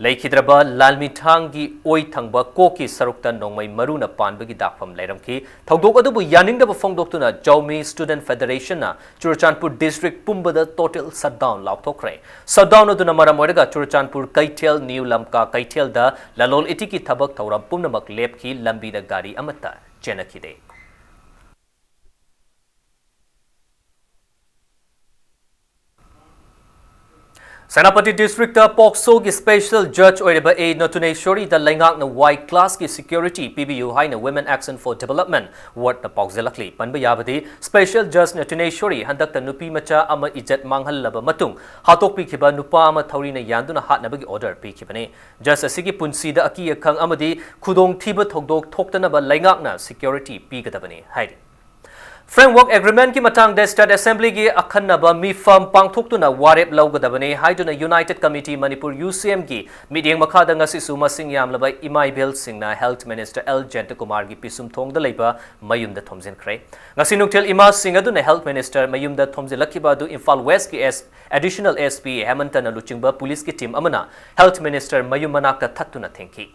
ꯂꯩꯈꯤꯗ꯭ꯔꯕ ꯂꯥꯜꯃꯤꯊꯥꯡꯒꯤ ꯑꯣꯏ ꯊꯪꯕ ꯀꯣꯛꯀꯤ ꯁꯔꯨꯛꯇ ꯅꯣꯡꯃꯩ ꯃꯔꯨꯅ ꯄꯥꯟꯕꯒꯤ ꯗꯥꯛꯐꯝ ꯂꯩꯔꯝꯈꯤ꯫ ꯊꯧꯗꯣꯛ ꯑꯗꯨꯕꯨ ꯌꯥꯅꯤꯡꯗꯕ ꯐꯣꯡꯗꯣꯛꯇꯨꯅ ꯖꯥꯎꯃꯤ Student Federationꯅ ꯆꯨꯔꯆꯥꯟꯄꯨꯔ district ꯄꯨꯝꯕꯗ total shutdown ꯂꯥꯎꯊꯣꯛꯈ꯭ꯔꯦ꯫ Shutdown ꯑꯗꯨꯅ ꯃꯔꯝ ꯑꯣꯏꯔꯒ ꯆꯨꯔꯆꯥꯟꯄꯨꯔ ꯀꯩꯊꯦꯜ, ꯅ꯭ꯌꯨ ꯂꯝꯀꯥ ꯀꯩꯊꯦꯜꯗ ꯂꯂꯣꯟ ꯏꯇꯤꯛꯀꯤ ꯊꯕꯛ ꯊꯧꯔꯝ ꯄꯨꯝꯅꯃꯛ ꯂꯦꯞꯈꯤ, ꯂꯝꯕꯤꯗ ꯒꯥꯔꯤ ꯑꯃꯠꯇ ꯆꯦꯟꯅꯈꯤꯗꯦ꯫ ꯁꯦꯅꯥꯄꯇꯤ districtꯇ POCSOꯒꯤ special judge ꯑꯣꯏꯔꯤꯕ ꯑꯦ ꯅꯇꯨꯅꯦꯁꯣꯔꯤꯗ ꯂꯩꯉꯥꯛꯅ Y classꯀꯤ security ꯄꯤꯕꯤꯌꯨ ꯍꯥꯏꯅ Women Action for Development wardꯅ ꯄꯥꯎꯖꯦꯜꯂꯛꯂꯤ꯫ ꯄꯟꯕ ꯌꯥꯕꯗꯤ, special judge ꯅꯇꯨꯅꯦꯁꯣꯔꯤ ꯍꯟꯗꯛꯇ ꯅꯨꯄꯤ ꯃꯆꯥ ꯑꯃ ꯏꯖꯠ ꯃꯥꯡꯍꯜꯂꯕ ꯃꯇꯨꯡ ꯍꯥꯠꯇꯣꯛꯄꯤꯈꯤꯕ ꯅꯨꯄꯥ ꯑꯃ ꯊꯧꯔꯤꯅ ꯌꯥꯟꯗꯨꯅ ꯍꯥꯠꯅꯕꯒꯤ order ꯄꯤꯈꯤꯕꯅꯤ꯫ Judge ꯑꯁꯤꯒꯤ ꯄꯨꯟꯁꯤꯗ ꯑꯀꯤ ꯑꯈꯪ ꯑꯃꯗꯤ ꯈꯨꯗꯣꯡꯊꯤꯕ ꯊꯧꯗꯣꯛ ꯊꯣꯛꯇꯅꯕ ꯂꯩꯉꯥꯛꯅ security ꯄꯤꯒꯗꯕꯅꯤ ꯍꯥꯏꯔꯤ꯫ Framework Agreementꯀꯤ ꯃꯇꯥꯡꯗ State Assemblyꯒꯤ ꯑꯈꯟꯅꯕ ꯃꯤꯐꯝ ꯄꯥꯡꯊꯣꯛꯇꯨꯅ ꯋꯥꯔꯦꯞ ꯂꯧꯒꯗꯕꯅꯤ ꯍꯥꯏꯗꯨꯅ United Committee Manipur, UCMꯒꯤ ꯃꯤꯠꯌꯦꯡ ꯃꯈꯥꯗ ꯉꯁꯤꯁꯨ ꯃꯁꯤꯡ ꯌꯥꯝꯂꯕ ꯏꯃꯥ ꯏꯕꯦꯜꯁꯤꯡꯅ Health Minister ꯑꯦꯜ ꯖꯌꯟꯇꯀꯨꯃꯥꯔꯒꯤ ꯄꯤꯁꯨꯝꯊꯣꯡꯗ ꯂꯩꯕ ꯃꯌꯨꯝꯗ ꯊꯣꯝꯖꯤꯟꯈ꯭ꯔꯦ꯫ ꯉꯁꯤ ꯅꯨꯡꯊꯤꯜ ꯏꯃꯥꯁꯤꯡ ꯑꯗꯨꯅ Health Minister ꯃꯌꯨꯝꯗ ꯊꯣꯝꯖꯤꯜꯂꯛꯈꯤꯕ ꯑꯗꯨ ꯏꯝꯐꯥꯜ Westꯀꯤ S, Additional SP ꯍꯦꯃꯟꯇꯅ ꯂꯨꯆꯤꯡꯕ ꯄꯨꯂꯤꯁꯀꯤ team ꯑꯃꯅ Health Minister ꯃꯌꯨꯝ ꯃꯅꯥꯛꯇ ꯊꯠꯇꯨꯅ ꯊꯤꯡꯈꯤ꯫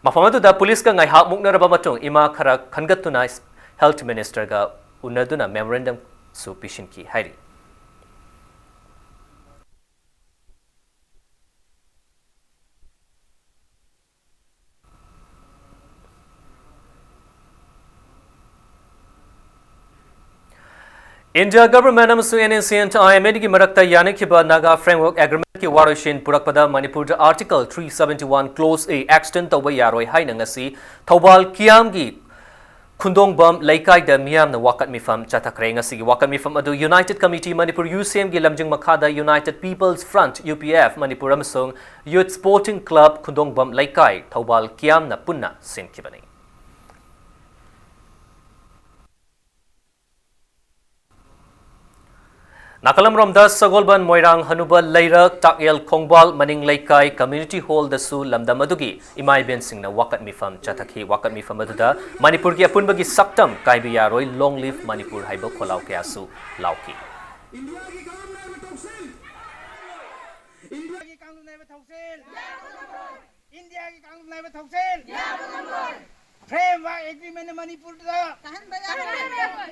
ꯃꯐꯝ ꯑꯗꯨꯗ ꯄꯨꯂꯤꯁꯀ ꯉꯥꯏꯍꯥꯛ ꯃꯨꯛꯅꯔꯕ ꯃꯇꯨꯡ ꯏꯃꯥ ꯈꯔ ꯈꯟꯒꯠꯇꯨꯅ Health Ministerꯒ ꯎꯅꯗꯨꯅ memorandumꯁꯨ ꯄꯤꯁꯤꯟꯈꯤ ꯍꯥꯏꯔꯤ꯫ India Government ꯑꯃꯁꯨꯡ NSCN IMAꯒꯤ ꯃꯔꯛꯇ ꯌꯥꯅꯈꯤꯕ Naga Framework Agreementꯀꯤ ꯋꯥꯔꯣꯏꯁꯤꯟ ꯄꯨꯔꯛꯄꯗ ꯃꯅꯤꯄꯨꯔꯗ Article three seventy one Clause A extend ꯇꯧꯕ ꯌꯥꯔꯣꯏ ꯍꯥꯏꯅ ꯉꯁꯤ ꯊꯧꯕꯥꯜ ꯀꯤꯌꯥꯝꯒꯤ ꯈꯨꯟꯗꯣꯡꯕꯝ ꯂꯩꯀꯥꯏꯗ ꯃꯤꯌꯥꯝꯅ ꯋꯥꯀꯠ ꯃꯤꯐꯝ ꯆꯠꯊꯈ꯭ꯔꯦ꯫ ꯉꯁꯤꯒꯤ ꯋꯥꯀꯠ ꯃꯤꯐꯝ ꯑꯗꯨ United Committee Manipur, UCMꯒꯤ ꯂꯝꯖꯤꯡ ꯃꯈꯥꯗ United People's Front, UPF, Manipur ꯑꯃꯁꯨꯡ Youth Sporting Club ꯈꯨꯟꯗꯣꯡꯕꯝ ꯂꯩꯀꯥꯏ, ꯊꯧꯕꯥꯜ ꯀꯤꯌꯥꯝꯅ ꯄꯨꯟꯅ ꯁꯤꯟꯈꯤꯕꯅꯤ꯫ ꯅꯥꯀꯜ ꯑꯃꯔꯣꯝꯗ ꯁꯒꯣꯜꯕꯟ ꯃꯣꯏꯔꯥꯡ ꯍꯅꯨꯕ ꯂꯩꯔꯛ ꯇꯥꯛꯌꯦꯜ ꯈꯣꯡꯕꯥꯜ ꯃꯅꯤꯡ ꯂꯩꯀꯥꯏ community hallꯗꯁꯨ ꯂꯝꯗꯝ ꯑꯗꯨꯒꯤ ꯏꯃꯥ ꯏꯕꯦꯟꯁꯤꯡꯅ ꯋꯥꯀꯠ ꯃꯤꯐꯝ ꯆꯠꯊꯈꯤ꯫ ꯋꯥꯀꯠ ꯃꯤꯐꯝ ꯑꯗꯨꯗ ꯃꯅꯤꯄꯨꯔꯒꯤ ꯑꯄꯨꯟꯕꯒꯤ ꯁꯛꯇꯝ ꯀꯥꯏꯕ ꯌꯥꯔꯣꯏ, Long Live Manipur ꯍꯥꯏꯕ ꯈꯣꯜꯂꯥꯎ ꯀꯌꯥꯁꯨ ꯂꯥꯎꯈꯤ꯫ ꯏꯟꯗꯤꯌꯥꯒꯤ ꯀꯥꯡꯂꯨꯞ ꯅꯥꯏꯕ ꯊꯧꯁꯤꯜ! ꯏꯟꯗꯤꯌꯥꯒꯤ ꯀꯥꯡꯂꯨꯞ ꯅꯥꯏꯕ ꯊꯧꯁꯤꯜ! Framework Agreement ꯃꯅꯤꯄꯨꯔꯗ!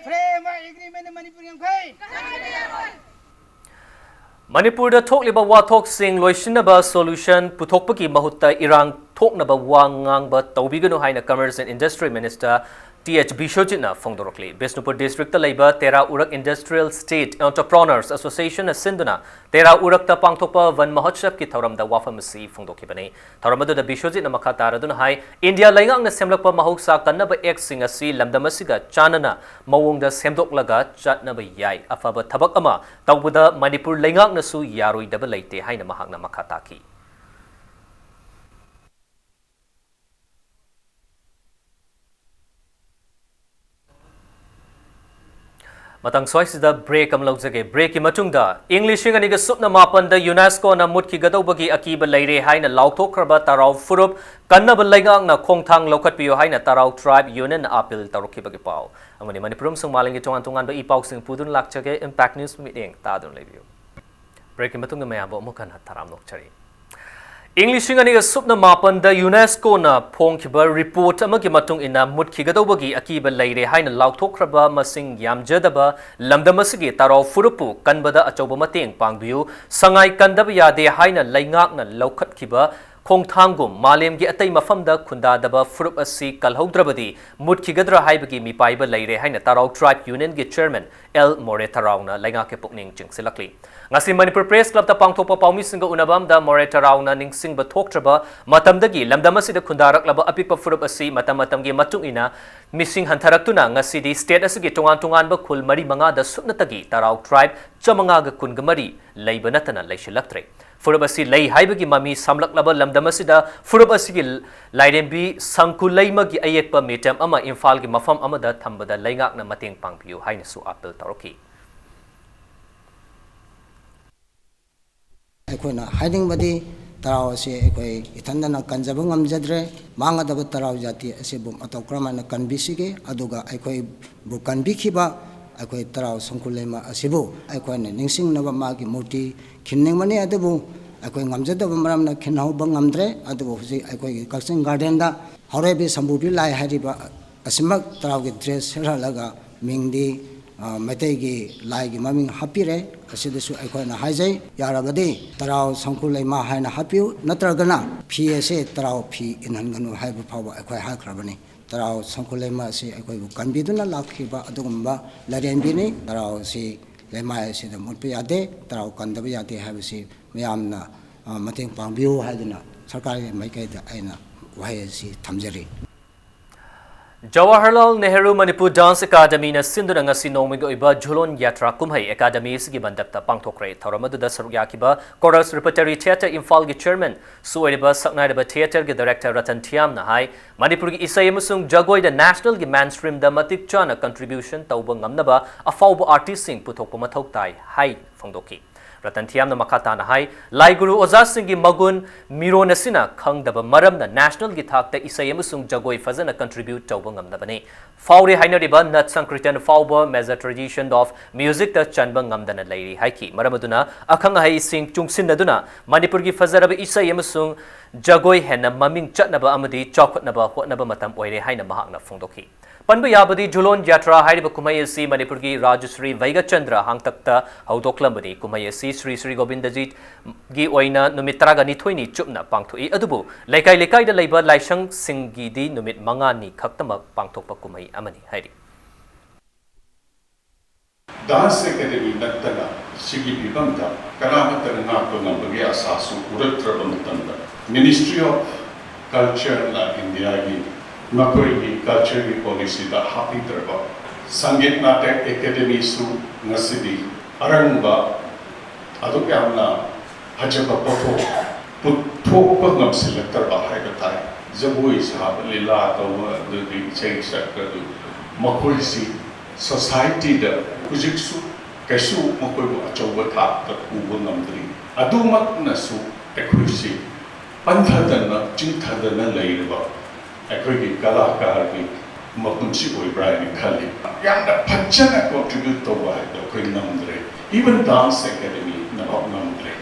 Framework Agreement ꯃꯅꯤꯄꯨꯔ ꯌꯥꯡꯈꯩ! ꯃꯅꯤꯄꯨꯔꯗ ꯊꯣꯛꯂꯤꯕ ꯋꯥꯊꯣꯛꯁꯤꯡ ꯂꯣꯏꯁꯤꯟꯅꯕ solution ꯄꯨꯊꯣꯛꯄꯒꯤ ꯃꯍꯨꯠꯇ ꯏꯔꯥꯡ ꯊꯣꯛꯅꯕ ꯋꯥ ꯉꯥꯡꯕ ꯇꯧꯕꯤꯒꯅꯨ ꯍꯥꯏꯅ Commerce and Industry Minister T H ꯕꯤꯁ꯭ꯋꯖꯤꯠꯅ ꯐꯣꯡꯗꯣꯔꯛꯂꯤ꯫ ꯕꯤꯁꯅꯨꯄꯨꯔ districtꯇ ꯂꯩꯕ ꯇꯦꯔꯥ ꯎꯔꯛ Industrial State Entrepreneurs Associationꯅ ꯁꯤꯟꯗꯨꯅ ꯇꯦꯔꯥ ꯎꯔꯛꯇ ꯄꯥꯡꯊꯣꯛꯄ वन महोत्सवꯀꯤ ꯊꯧꯔꯝꯗ ꯋꯥꯐꯝ ꯑꯁꯤ ꯐꯣꯡꯗꯣꯛꯈꯤꯕꯅꯤ꯫ ꯊꯧꯔꯝ ꯑꯗꯨꯗ ꯕꯤꯁ꯭ꯋꯖꯤꯠꯅ ꯃꯈꯥ ꯇꯥꯔꯗꯨꯅ ꯍꯥꯏ, ꯏꯟꯗꯤꯌꯥ ꯂꯩꯉꯥꯛꯅ ꯁꯦꯝꯂꯛꯄ ꯃꯍꯧꯁꯥ ꯀꯟꯅꯕ actꯁꯤꯡ ꯑꯁꯤ ꯂꯝꯗꯝ ꯑꯁꯤꯒ ꯆꯥꯟꯅꯅ ꯃꯑꯣꯡꯗ ꯁꯦꯝꯗꯣꯛꯂꯒ ꯆꯠꯅꯕ ꯌꯥꯏ꯫ ꯑꯐꯕ ꯊꯕꯛ ꯑꯃ ꯇꯧꯕꯗ ꯃꯅꯤꯄꯨꯔ ꯂꯩꯉꯥꯛꯅꯁꯨ ꯌꯥꯔꯣꯏꯗꯕ ꯂꯩꯇꯦ ꯍꯥꯏꯅ ꯃꯍꯥꯛꯅ ꯃꯈꯥ ꯇꯥꯈꯤ꯫ ꯃꯇꯥꯡ ꯁ꯭ꯋꯥꯏꯁꯤꯗ break ꯑꯃ ꯂꯧꯖꯒꯦ꯫ Breakꯀꯤ ꯃꯇꯨꯡꯗ ꯏꯪ ꯂꯤꯁꯤꯡ ꯑꯅꯤꯒ ꯁꯨꯞꯅ ꯃꯥꯄꯟꯗ UNESCOꯅ ꯃꯨꯠꯈꯤꯒꯗꯧꯕꯒꯤ ꯑꯀꯤꯕ ꯂꯩꯔꯦ ꯍꯥꯏꯅ ꯂꯥꯎꯊꯣꯛꯈ꯭ꯔꯕ ꯇꯔꯥꯎ ꯐꯨꯔꯨꯞ ꯀꯟꯅꯕ ꯂꯩꯉꯥꯛꯅ ꯈꯣꯡꯊꯥꯡ ꯂꯧꯈꯠꯄꯤꯌꯨ ꯍꯥꯏꯅ ꯇꯔꯥꯎ tribe unionꯅ appeal ꯇꯧꯔꯛꯈꯤꯕꯒꯤ ꯄꯥꯎ ꯑꯃꯅꯤ꯫ ꯃꯅꯤꯄꯨꯔ ꯑꯃꯁꯨꯡ ꯃꯥꯂꯦꯝꯒꯤ ꯇꯣꯉꯥꯟ ꯇꯣꯉꯥꯟꯕ ꯏ ꯄꯥꯎꯁꯤꯡ ꯄꯨꯗꯨꯅ ꯂꯥꯛꯆꯒꯦ꯫ Impact News ꯃꯤꯠꯌꯦꯡ ꯇꯥꯗꯨꯅ ꯂꯩꯕꯤꯌꯨ꯫ Breakꯀꯤ ꯃꯇꯨꯡꯗ ꯃꯌꯥꯝꯕꯨ ꯑꯃꯨꯛ ꯍꯟꯅ ꯇꯔꯥꯝꯅ ꯑꯣꯛꯆꯔꯤ꯫ ꯏꯪ ꯂꯤꯁꯤꯡ ꯑꯅꯤꯒ ꯁꯨꯞꯅ ꯃꯥꯄꯟꯗ UNESCOꯅ ꯐꯣꯡꯈꯤꯕ report ꯑꯃꯒꯤ ꯃꯇꯨꯡ ꯏꯟꯅ ꯃꯨꯠꯈꯤꯒꯗꯧꯕꯒꯤ ꯑꯀꯤꯕ ꯂꯩꯔꯦ ꯍꯥꯏꯅ ꯂꯥꯎꯊꯣꯛꯈ꯭ꯔꯕ ꯃꯁꯤꯡ ꯌꯥꯝꯖꯗꯕ ꯂꯝꯗꯝ ꯑꯁꯤꯒꯤ ꯇꯔꯥꯎ ꯐꯨꯔꯨꯞꯄꯨ ꯀꯟꯕꯗ ꯑꯆꯧꯕ ꯃꯇꯦꯡ ꯄꯥꯡꯕꯤꯌꯨ, ꯁꯉꯥꯏ ꯀꯟꯗꯕ ꯌꯥꯗꯦ ꯍꯥꯏꯅ ꯂꯩꯉꯥꯛꯅ ꯂꯧꯈꯠꯈꯤꯕ ꯈꯣꯡꯊꯥꯡꯒꯨꯝ ꯃꯥꯂꯦꯝꯒꯤ ꯑꯇꯩ ꯃꯐꯝꯗ ꯈꯨꯟꯗꯥꯗꯕ ꯐꯨꯔꯨꯞ ꯑꯁꯤ ꯀꯜꯍꯧꯗ꯭ꯔꯕꯗꯤ ꯃꯨꯠꯈꯤꯒꯗ꯭ꯔꯥ ꯍꯥꯏꯕꯒꯤ ꯃꯤꯄꯥꯏꯕ ꯂꯩꯔꯦ ꯍꯥꯏꯅ ꯇꯔꯥꯎ tribe unionꯒꯤ chairman ꯑꯦꯜ ꯃꯣꯔꯦ ꯊꯔꯥꯎꯅ ꯂꯩꯉꯥꯛꯀꯤ ꯄꯨꯛꯅꯤꯡ ꯆꯤꯡꯁꯤꯜꯂꯛꯂꯤ꯫ ꯉꯁꯤ ꯃꯅꯤꯄꯨꯔ Press Clubꯇ ꯄꯥꯡꯊꯣꯛꯄ ꯄꯥꯎꯃꯤꯁꯤꯡꯒ ꯎꯅꯕ ꯑꯃꯗ ꯃꯣꯔꯦ ꯊꯔꯥꯎꯅ ꯅꯤꯡꯁꯤꯡꯕ ꯊꯣꯛꯇ꯭ꯔꯕ ꯃꯇꯝꯗꯒꯤ ꯂꯝꯗꯝ ꯑꯁꯤꯗ ꯈꯨꯟꯗꯥꯔꯛꯂꯕ ꯑꯄꯤꯛꯄ ꯐꯨꯔꯨꯞ ꯑꯁꯤ ꯃꯇꯝ ꯃꯇꯝꯒꯤ ꯃꯇꯨꯡ ꯏꯟꯅ ꯃꯤꯁꯤꯡ ꯍꯟꯊꯔꯛꯇꯨꯅ ꯉꯁꯤꯗꯤ state ꯑꯁꯤꯒꯤ ꯇꯣꯉꯥꯟ ꯇꯣꯉꯥꯟꯕ ꯈꯨꯜ ꯃꯔꯤ ꯃꯉꯥꯗ ꯁꯨꯞꯅꯇꯒꯤ ꯇꯔꯥꯎ tribe ꯆꯥꯃꯉꯥꯒ ꯀꯨꯟꯒ ꯃꯔꯤ ꯂꯩꯕ ꯅꯠꯇꯅ ꯂꯩꯁꯤꯜꯂꯛꯇ꯭ꯔꯦ꯫ ꯐꯨꯔꯨꯞ ꯑꯁꯤ ꯂꯩ ꯍꯥꯏꯕꯒꯤ ꯃꯃꯤ ꯁꯥꯝꯂꯛꯂꯕ ꯂꯝꯗꯝ ꯑꯁꯤꯗ ꯐꯨꯔꯨꯞ ꯑꯁꯤꯒꯤ ꯂꯥꯏꯔꯦꯝꯕꯤ ꯁꯪꯀꯨꯂꯩꯃꯒꯤ ꯑꯌꯦꯛꯄ ꯃꯤꯇꯝ ꯑꯃ ꯏꯝꯐꯥꯜꯒꯤ ꯃꯐꯝ ꯑꯃꯗ ꯊꯝꯕꯗ ꯂꯩꯉꯥꯛꯅ ꯃꯇꯦꯡ ꯄꯥꯡꯕꯤꯌꯨ ꯍꯥꯏꯅꯁꯨ appeal ꯇꯧꯔꯛꯈꯤ꯫ ꯑꯩꯈꯣꯏꯅ ꯍꯥꯏꯅꯤꯡꯕꯗꯤ, ꯇꯔꯥꯎ ꯑꯁꯤ ꯑꯩꯈꯣꯏ ꯏꯊꯟꯗꯅ ꯀꯟꯖꯕ ꯉꯝꯖꯗ꯭ꯔꯦ꯫ ꯃꯥꯡꯒꯗꯕ ꯇꯔꯥꯎ ꯖꯥꯇꯤ ꯑꯁꯤꯕꯨ ꯃꯇꯧ ꯀꯔꯝꯍꯥꯏꯅ ꯀꯟꯕꯤꯁꯤꯒꯦ, ꯑꯗꯨꯒ ꯑꯩꯈꯣꯏꯕꯨ ꯀꯟꯕꯤꯈꯤꯕ ꯑꯩꯈꯣꯏ ꯇꯔꯥꯎ ꯁꯪꯈꯨ ꯂꯩꯃ ꯑꯁꯤꯕꯨ ꯑꯩꯈꯣꯏꯅ ꯅꯤꯡꯁꯤꯡꯅꯕ ꯃꯥꯒꯤ ꯃꯨꯔꯇꯤ ꯈꯤꯟꯅꯤꯡꯕꯅꯤ꯫ ꯑꯗꯨꯕꯨ ꯑꯩꯈꯣꯏ ꯉꯝꯖꯗꯕ ꯃꯔꯝꯅ ꯈꯤꯟꯍꯧꯕ ꯉꯝꯗ꯭ꯔꯦ꯫ ꯑꯗꯨꯕꯨ ꯍꯧꯖꯤꯛ ꯑꯩꯈꯣꯏꯒꯤ ꯀꯛꯆꯤꯡ ꯒꯥꯔꯗꯦꯟꯗ ꯍꯥꯎꯔꯩꯕꯤ ꯁꯝꯕꯨꯕꯤ ꯂꯥꯏ ꯍꯥꯏꯔꯤꯕ ꯑꯁꯤꯃꯛ ꯇꯔꯥꯎꯒꯤ ꯗ꯭ꯔꯦꯁ ꯁꯦꯠꯍꯜꯂꯒ ꯃꯤꯡꯗꯤ, ꯑ, ꯃꯩꯇꯩꯒꯤ ꯂꯥꯏꯒꯤ ꯃꯃꯤꯡ ꯍꯥꯞꯄꯤꯔꯦ꯫ ꯑꯁꯤꯗꯁꯨ ꯑꯩꯈꯣꯏꯅ ꯍꯥꯏꯖꯩ, ꯌꯥꯔꯕꯗꯤ ꯇꯔꯥꯎ ꯁꯪꯈꯨ ꯂꯩꯃ ꯍꯥꯏꯅ ꯍꯥꯞꯄꯤꯌꯨ, ꯅꯠꯇ꯭ꯔꯒꯅ ꯐꯤ ꯑꯁꯦ ꯇꯔꯥꯎ ꯐꯤ ꯏꯟꯍꯟꯒꯅꯨ ꯍꯥꯏꯕ ꯐꯥꯎꯕ ꯑꯩꯈꯣꯏ ꯍꯥꯏꯈ꯭ꯔꯕꯅꯤ꯫ ꯇꯔꯥꯎ ꯁꯪꯈꯨ ꯂꯩꯃ ꯑꯁꯤ ꯑꯩꯈꯣꯏꯕꯨ ꯀꯟꯕꯤꯗꯨꯅ ꯂꯥꯛꯈꯤꯕ ꯑꯗꯨꯒꯨꯝꯕ ꯂꯥꯏꯔꯦꯝꯕꯤꯅꯤ꯫ ꯇꯔꯥꯎ ꯑꯁꯤ ꯂꯩꯃꯥꯏ ꯑꯁꯤꯗ ꯃꯨꯠꯄ ꯌꯥꯗꯦ, ꯇꯔꯥꯎ ꯀꯟꯗꯕ ꯌꯥꯗꯦ ꯍꯥꯏꯕꯁꯤ ꯃꯌꯥꯝꯅ, ꯑ, ꯃꯇꯦꯡ ꯄꯥꯡꯕꯤꯌꯨ ꯍꯥꯏꯗꯨꯅ ꯁꯔꯀꯥꯔꯒꯤ ꯃꯥꯏꯀꯩꯗ ꯑꯩꯅ ꯋꯥꯍꯩ ꯑꯁꯤ ꯊꯝꯖꯔꯤ꯫ ꯖꯋꯥꯍꯔꯂꯥꯜ ꯅꯦꯍꯔꯨ ꯃꯅꯤꯄꯨꯔ ꯗꯥꯟꯁ ꯑꯦꯀꯥꯗꯃꯤꯅ ꯁꯤꯟꯗꯨꯅ ꯉꯁꯤ ꯅꯣꯡꯃꯒꯤ ꯑꯣꯏꯕ ꯖꯨꯂꯣꯟ ꯌꯥꯇ꯭ꯔꯥ ꯀꯨꯝꯍꯩ ꯑꯦꯀꯥꯗꯃꯤ ꯑꯁꯤꯒꯤ ꯃꯟꯗꯞꯇ ꯄꯥꯡꯊꯣꯛꯈ꯭ꯔꯦ꯫ ꯊꯧꯔꯝ ꯑꯗꯨꯗ ꯁꯔꯨꯛ ꯌꯥꯈꯤꯕ ꯀꯣꯔꯁ ꯔꯤꯄꯔꯇꯔꯤ ꯊꯤꯌꯦꯇꯔ ꯏꯝꯐꯥꯜꯒꯤ ꯆꯤꯌꯔꯃꯦꯟꯁꯨ ꯑꯣꯏꯔꯤꯕ ꯁꯛꯅꯥꯏꯔꯕ ꯊꯤꯌꯦꯇꯔꯒꯤ ꯗꯥꯏꯔꯦꯛꯇꯔ ꯔꯇꯟ ꯊꯤꯌꯥꯝꯅ ꯍꯥꯏ, ꯃꯅꯤꯄꯨꯔꯒꯤ ꯏꯁꯩ ꯑꯃꯁꯨꯡ ꯖꯒꯣꯏꯗ ꯅꯦꯁꯅꯦꯜꯒꯤ ꯃꯦꯟ ꯁ꯭ꯇ꯭ꯔꯤꯝꯗ ꯃꯇꯤꯛ ꯆꯥꯅ ꯀꯟꯇ꯭ꯔꯤꯕ꯭ꯌꯨꯁꯟ ꯇꯧꯕ ꯉꯝꯅꯕ ꯑꯐꯥꯎꯕ ꯑꯥꯔꯇꯤꯁꯁꯤꯡ ꯄꯨꯊꯣꯛꯄ ꯃꯊꯧ ꯇꯥꯏ ꯍꯥꯏ ꯐꯣꯡꯗꯣꯛꯈꯤ꯫ ꯔꯇꯟ ꯊꯤꯌꯥꯝꯅ ꯃꯈꯥ ꯇꯥꯅ ꯍꯥꯏ, ꯂꯥꯏ ꯒꯨꯔꯨ ꯑꯣꯖꯥꯁꯤꯡꯒꯤ ꯃꯒꯨꯟ ꯃꯤꯔꯣꯟ ꯑꯁꯤꯅ ꯈꯪꯗꯕ ꯃꯔꯝꯅ ꯅꯦꯁꯅꯦꯜꯒꯤ ꯊꯥꯛꯇ ꯏꯁꯩ ꯑꯃꯁꯨꯡ ꯖꯒꯣꯏ ꯐꯖꯅ ꯀꯟꯇ꯭ꯔꯤꯕ꯭ꯌꯨꯠ ꯇꯧꯕ ꯉꯝꯗꯕꯅꯤ꯫ ꯐꯥꯎꯔꯦ ꯍꯥꯏꯅꯔꯤꯕ ꯅꯠ ꯁꯪꯀ꯭ꯔꯤꯇꯟ ꯐꯥꯎꯕ ꯃꯦꯖꯔ ꯇ꯭ꯔꯦꯗꯤꯁꯟ ꯑꯣꯐ ꯃ꯭ꯌꯨꯖꯤꯛꯇ ꯆꯟꯕ ꯉꯝꯗꯅ ꯂꯩꯔꯤ ꯍꯥꯏꯈꯤ꯫ ꯃꯔꯝ ꯑꯗꯨꯅ ꯑꯈꯪ ꯑꯍꯩꯁꯤꯡ ꯆꯨꯡꯁꯤꯟꯅꯗꯨꯅ ꯃꯅꯤꯄꯨꯔꯒꯤ ꯐꯖꯔꯕ ꯏꯁꯩ ꯑꯃꯁꯨꯡ ꯖꯒꯣꯏ ꯍꯦꯟꯅ ꯃꯃꯤꯡ ꯆꯠꯅꯕ ꯑꯃꯗꯤ ꯆꯥꯎꯈꯠꯅꯕ ꯍꯣꯠꯅꯕ ꯃꯇꯝ ꯑꯣꯏꯔꯦ ꯍꯥꯏꯅ ꯃꯍꯥꯛꯅ ꯐꯣꯡꯗꯣꯛꯈꯤ꯫ ꯄꯟꯕ ꯌꯥꯕꯗꯤ, ꯖꯨꯂꯣꯟ ꯌꯥꯇ꯭ꯔꯥ ꯍꯥꯏꯔꯤꯕ ꯀꯨꯝꯍꯩ ꯑꯁꯤ ꯃꯅꯤꯄꯨꯔꯒꯤ ꯔꯥꯖꯁ꯭ꯔꯤ ꯚꯩꯒꯆꯟꯗ꯭ꯔ ꯍꯥꯡꯇꯛꯇ ꯍꯧꯗꯣꯛꯂꯝꯕꯅꯤ꯫ ꯀꯨꯝꯍꯩ ꯑꯁꯤ ꯁ꯭ꯔꯤ ꯁ꯭ꯔꯤ ꯒꯣꯕꯤꯟꯗꯖꯤꯒꯤ ꯑꯣꯏꯅ ꯅꯨꯃꯤꯠ ꯇꯔꯥꯒ ꯅꯤꯊꯣꯏꯅꯤ ꯆꯨꯞꯅ ꯄꯥꯡꯊꯣꯛꯏ꯫ ꯑꯗꯨꯕꯨ ꯂꯩꯀꯥꯏ ꯂꯩꯀꯥꯏꯗ ꯂꯩꯕ ꯂꯥꯏꯁꯪꯁꯤꯡꯒꯤꯗꯤ ꯅꯨꯃꯤꯠ ꯃꯉꯥꯅꯤ ꯈꯛꯇꯃꯛ ꯄꯥꯡꯊꯣꯛꯄ ꯀꯨꯝꯍꯩ ꯑꯃꯅꯤ ꯍꯥꯏꯔꯤ꯫ ꯗꯥꯟꯁ ꯑꯦꯀꯥꯗꯦꯃꯤ ꯅꯠꯇꯅ ꯁꯤꯒꯤ ꯐꯤꯕꯝꯗ ꯀꯅꯥꯃꯠꯇꯅ ꯉꯥꯛꯄ ꯉꯝꯕꯒꯤ ꯑꯁꯥꯁꯨ ꯎꯔꯛꯇ꯭ꯔꯕ ꯃꯇꯝꯗ, ꯃꯤꯅꯤꯁꯇ꯭ꯔꯤ ꯑꯣꯐ ꯀꯜꯆꯔꯅ ꯏꯟꯗꯤꯌꯥꯒꯤ ꯃꯈꯣꯏꯒꯤ ꯀꯜꯆꯔꯒꯤ ꯄꯣꯂꯤꯁꯤꯗ ꯍꯥꯞꯄꯤꯗ꯭ꯔꯕ ꯁꯪꯒꯤꯠ ꯅꯥꯇꯛ ꯑꯦꯀꯥꯗꯦꯃꯤꯁꯨ ꯉꯁꯤꯗꯤ ꯑꯔꯪꯕ, ꯑꯗꯨꯛ ꯌꯥꯝꯅ ꯐꯖꯕ ꯄꯣꯠꯊꯣꯛ ꯄꯨꯊꯣꯛꯄ ꯉꯝꯁꯤꯜꯂꯛꯇ꯭ꯔꯕ ꯍꯥꯏꯕ ꯇꯥꯏ꯫ ꯖꯒꯣꯏ ꯁꯥꯕ, ꯂꯤꯂꯥ ꯇꯧꯕ, ꯑꯗꯨꯗꯒꯤ ꯏꯁꯩ ꯁꯛꯄ, ꯑꯗꯨ ꯃꯈꯣꯏꯁꯤ ꯁꯣꯁꯥꯏꯇꯤꯗ ꯍꯧꯖꯤꯛꯁꯨ ꯀꯩꯁꯨ ꯃꯈꯣꯏꯕꯨ ꯑꯆꯧꯕ ꯊꯥꯛꯇ ꯄꯨꯕ ꯉꯝꯗ꯭ꯔꯤ꯫ ꯑꯗꯨꯃꯛꯅꯁꯨ ꯑꯩꯈꯣꯏꯁꯤ ꯄꯟꯊꯗꯅ ꯆꯤꯡꯊꯗꯅ ꯂꯩꯔꯤꯕ ꯑꯩꯈꯣꯏꯒꯤ ꯀꯂꯥꯀꯥꯔꯒꯤ ꯃꯄꯨꯟꯁꯤ ꯑꯣꯏꯕ꯭ꯔꯥ ꯍꯥꯏꯅ ꯈꯜꯂꯤ꯫ ꯌꯥꯝꯅ ꯐꯖꯅ contribute ꯇꯧꯕ ꯍꯥꯏꯕꯗꯣ ꯑꯩꯈꯣꯏ ꯉꯝꯗ꯭ꯔꯦ꯫ Even dance academy ꯅꯐꯥꯎ ꯉꯝꯗ꯭ꯔꯦ꯫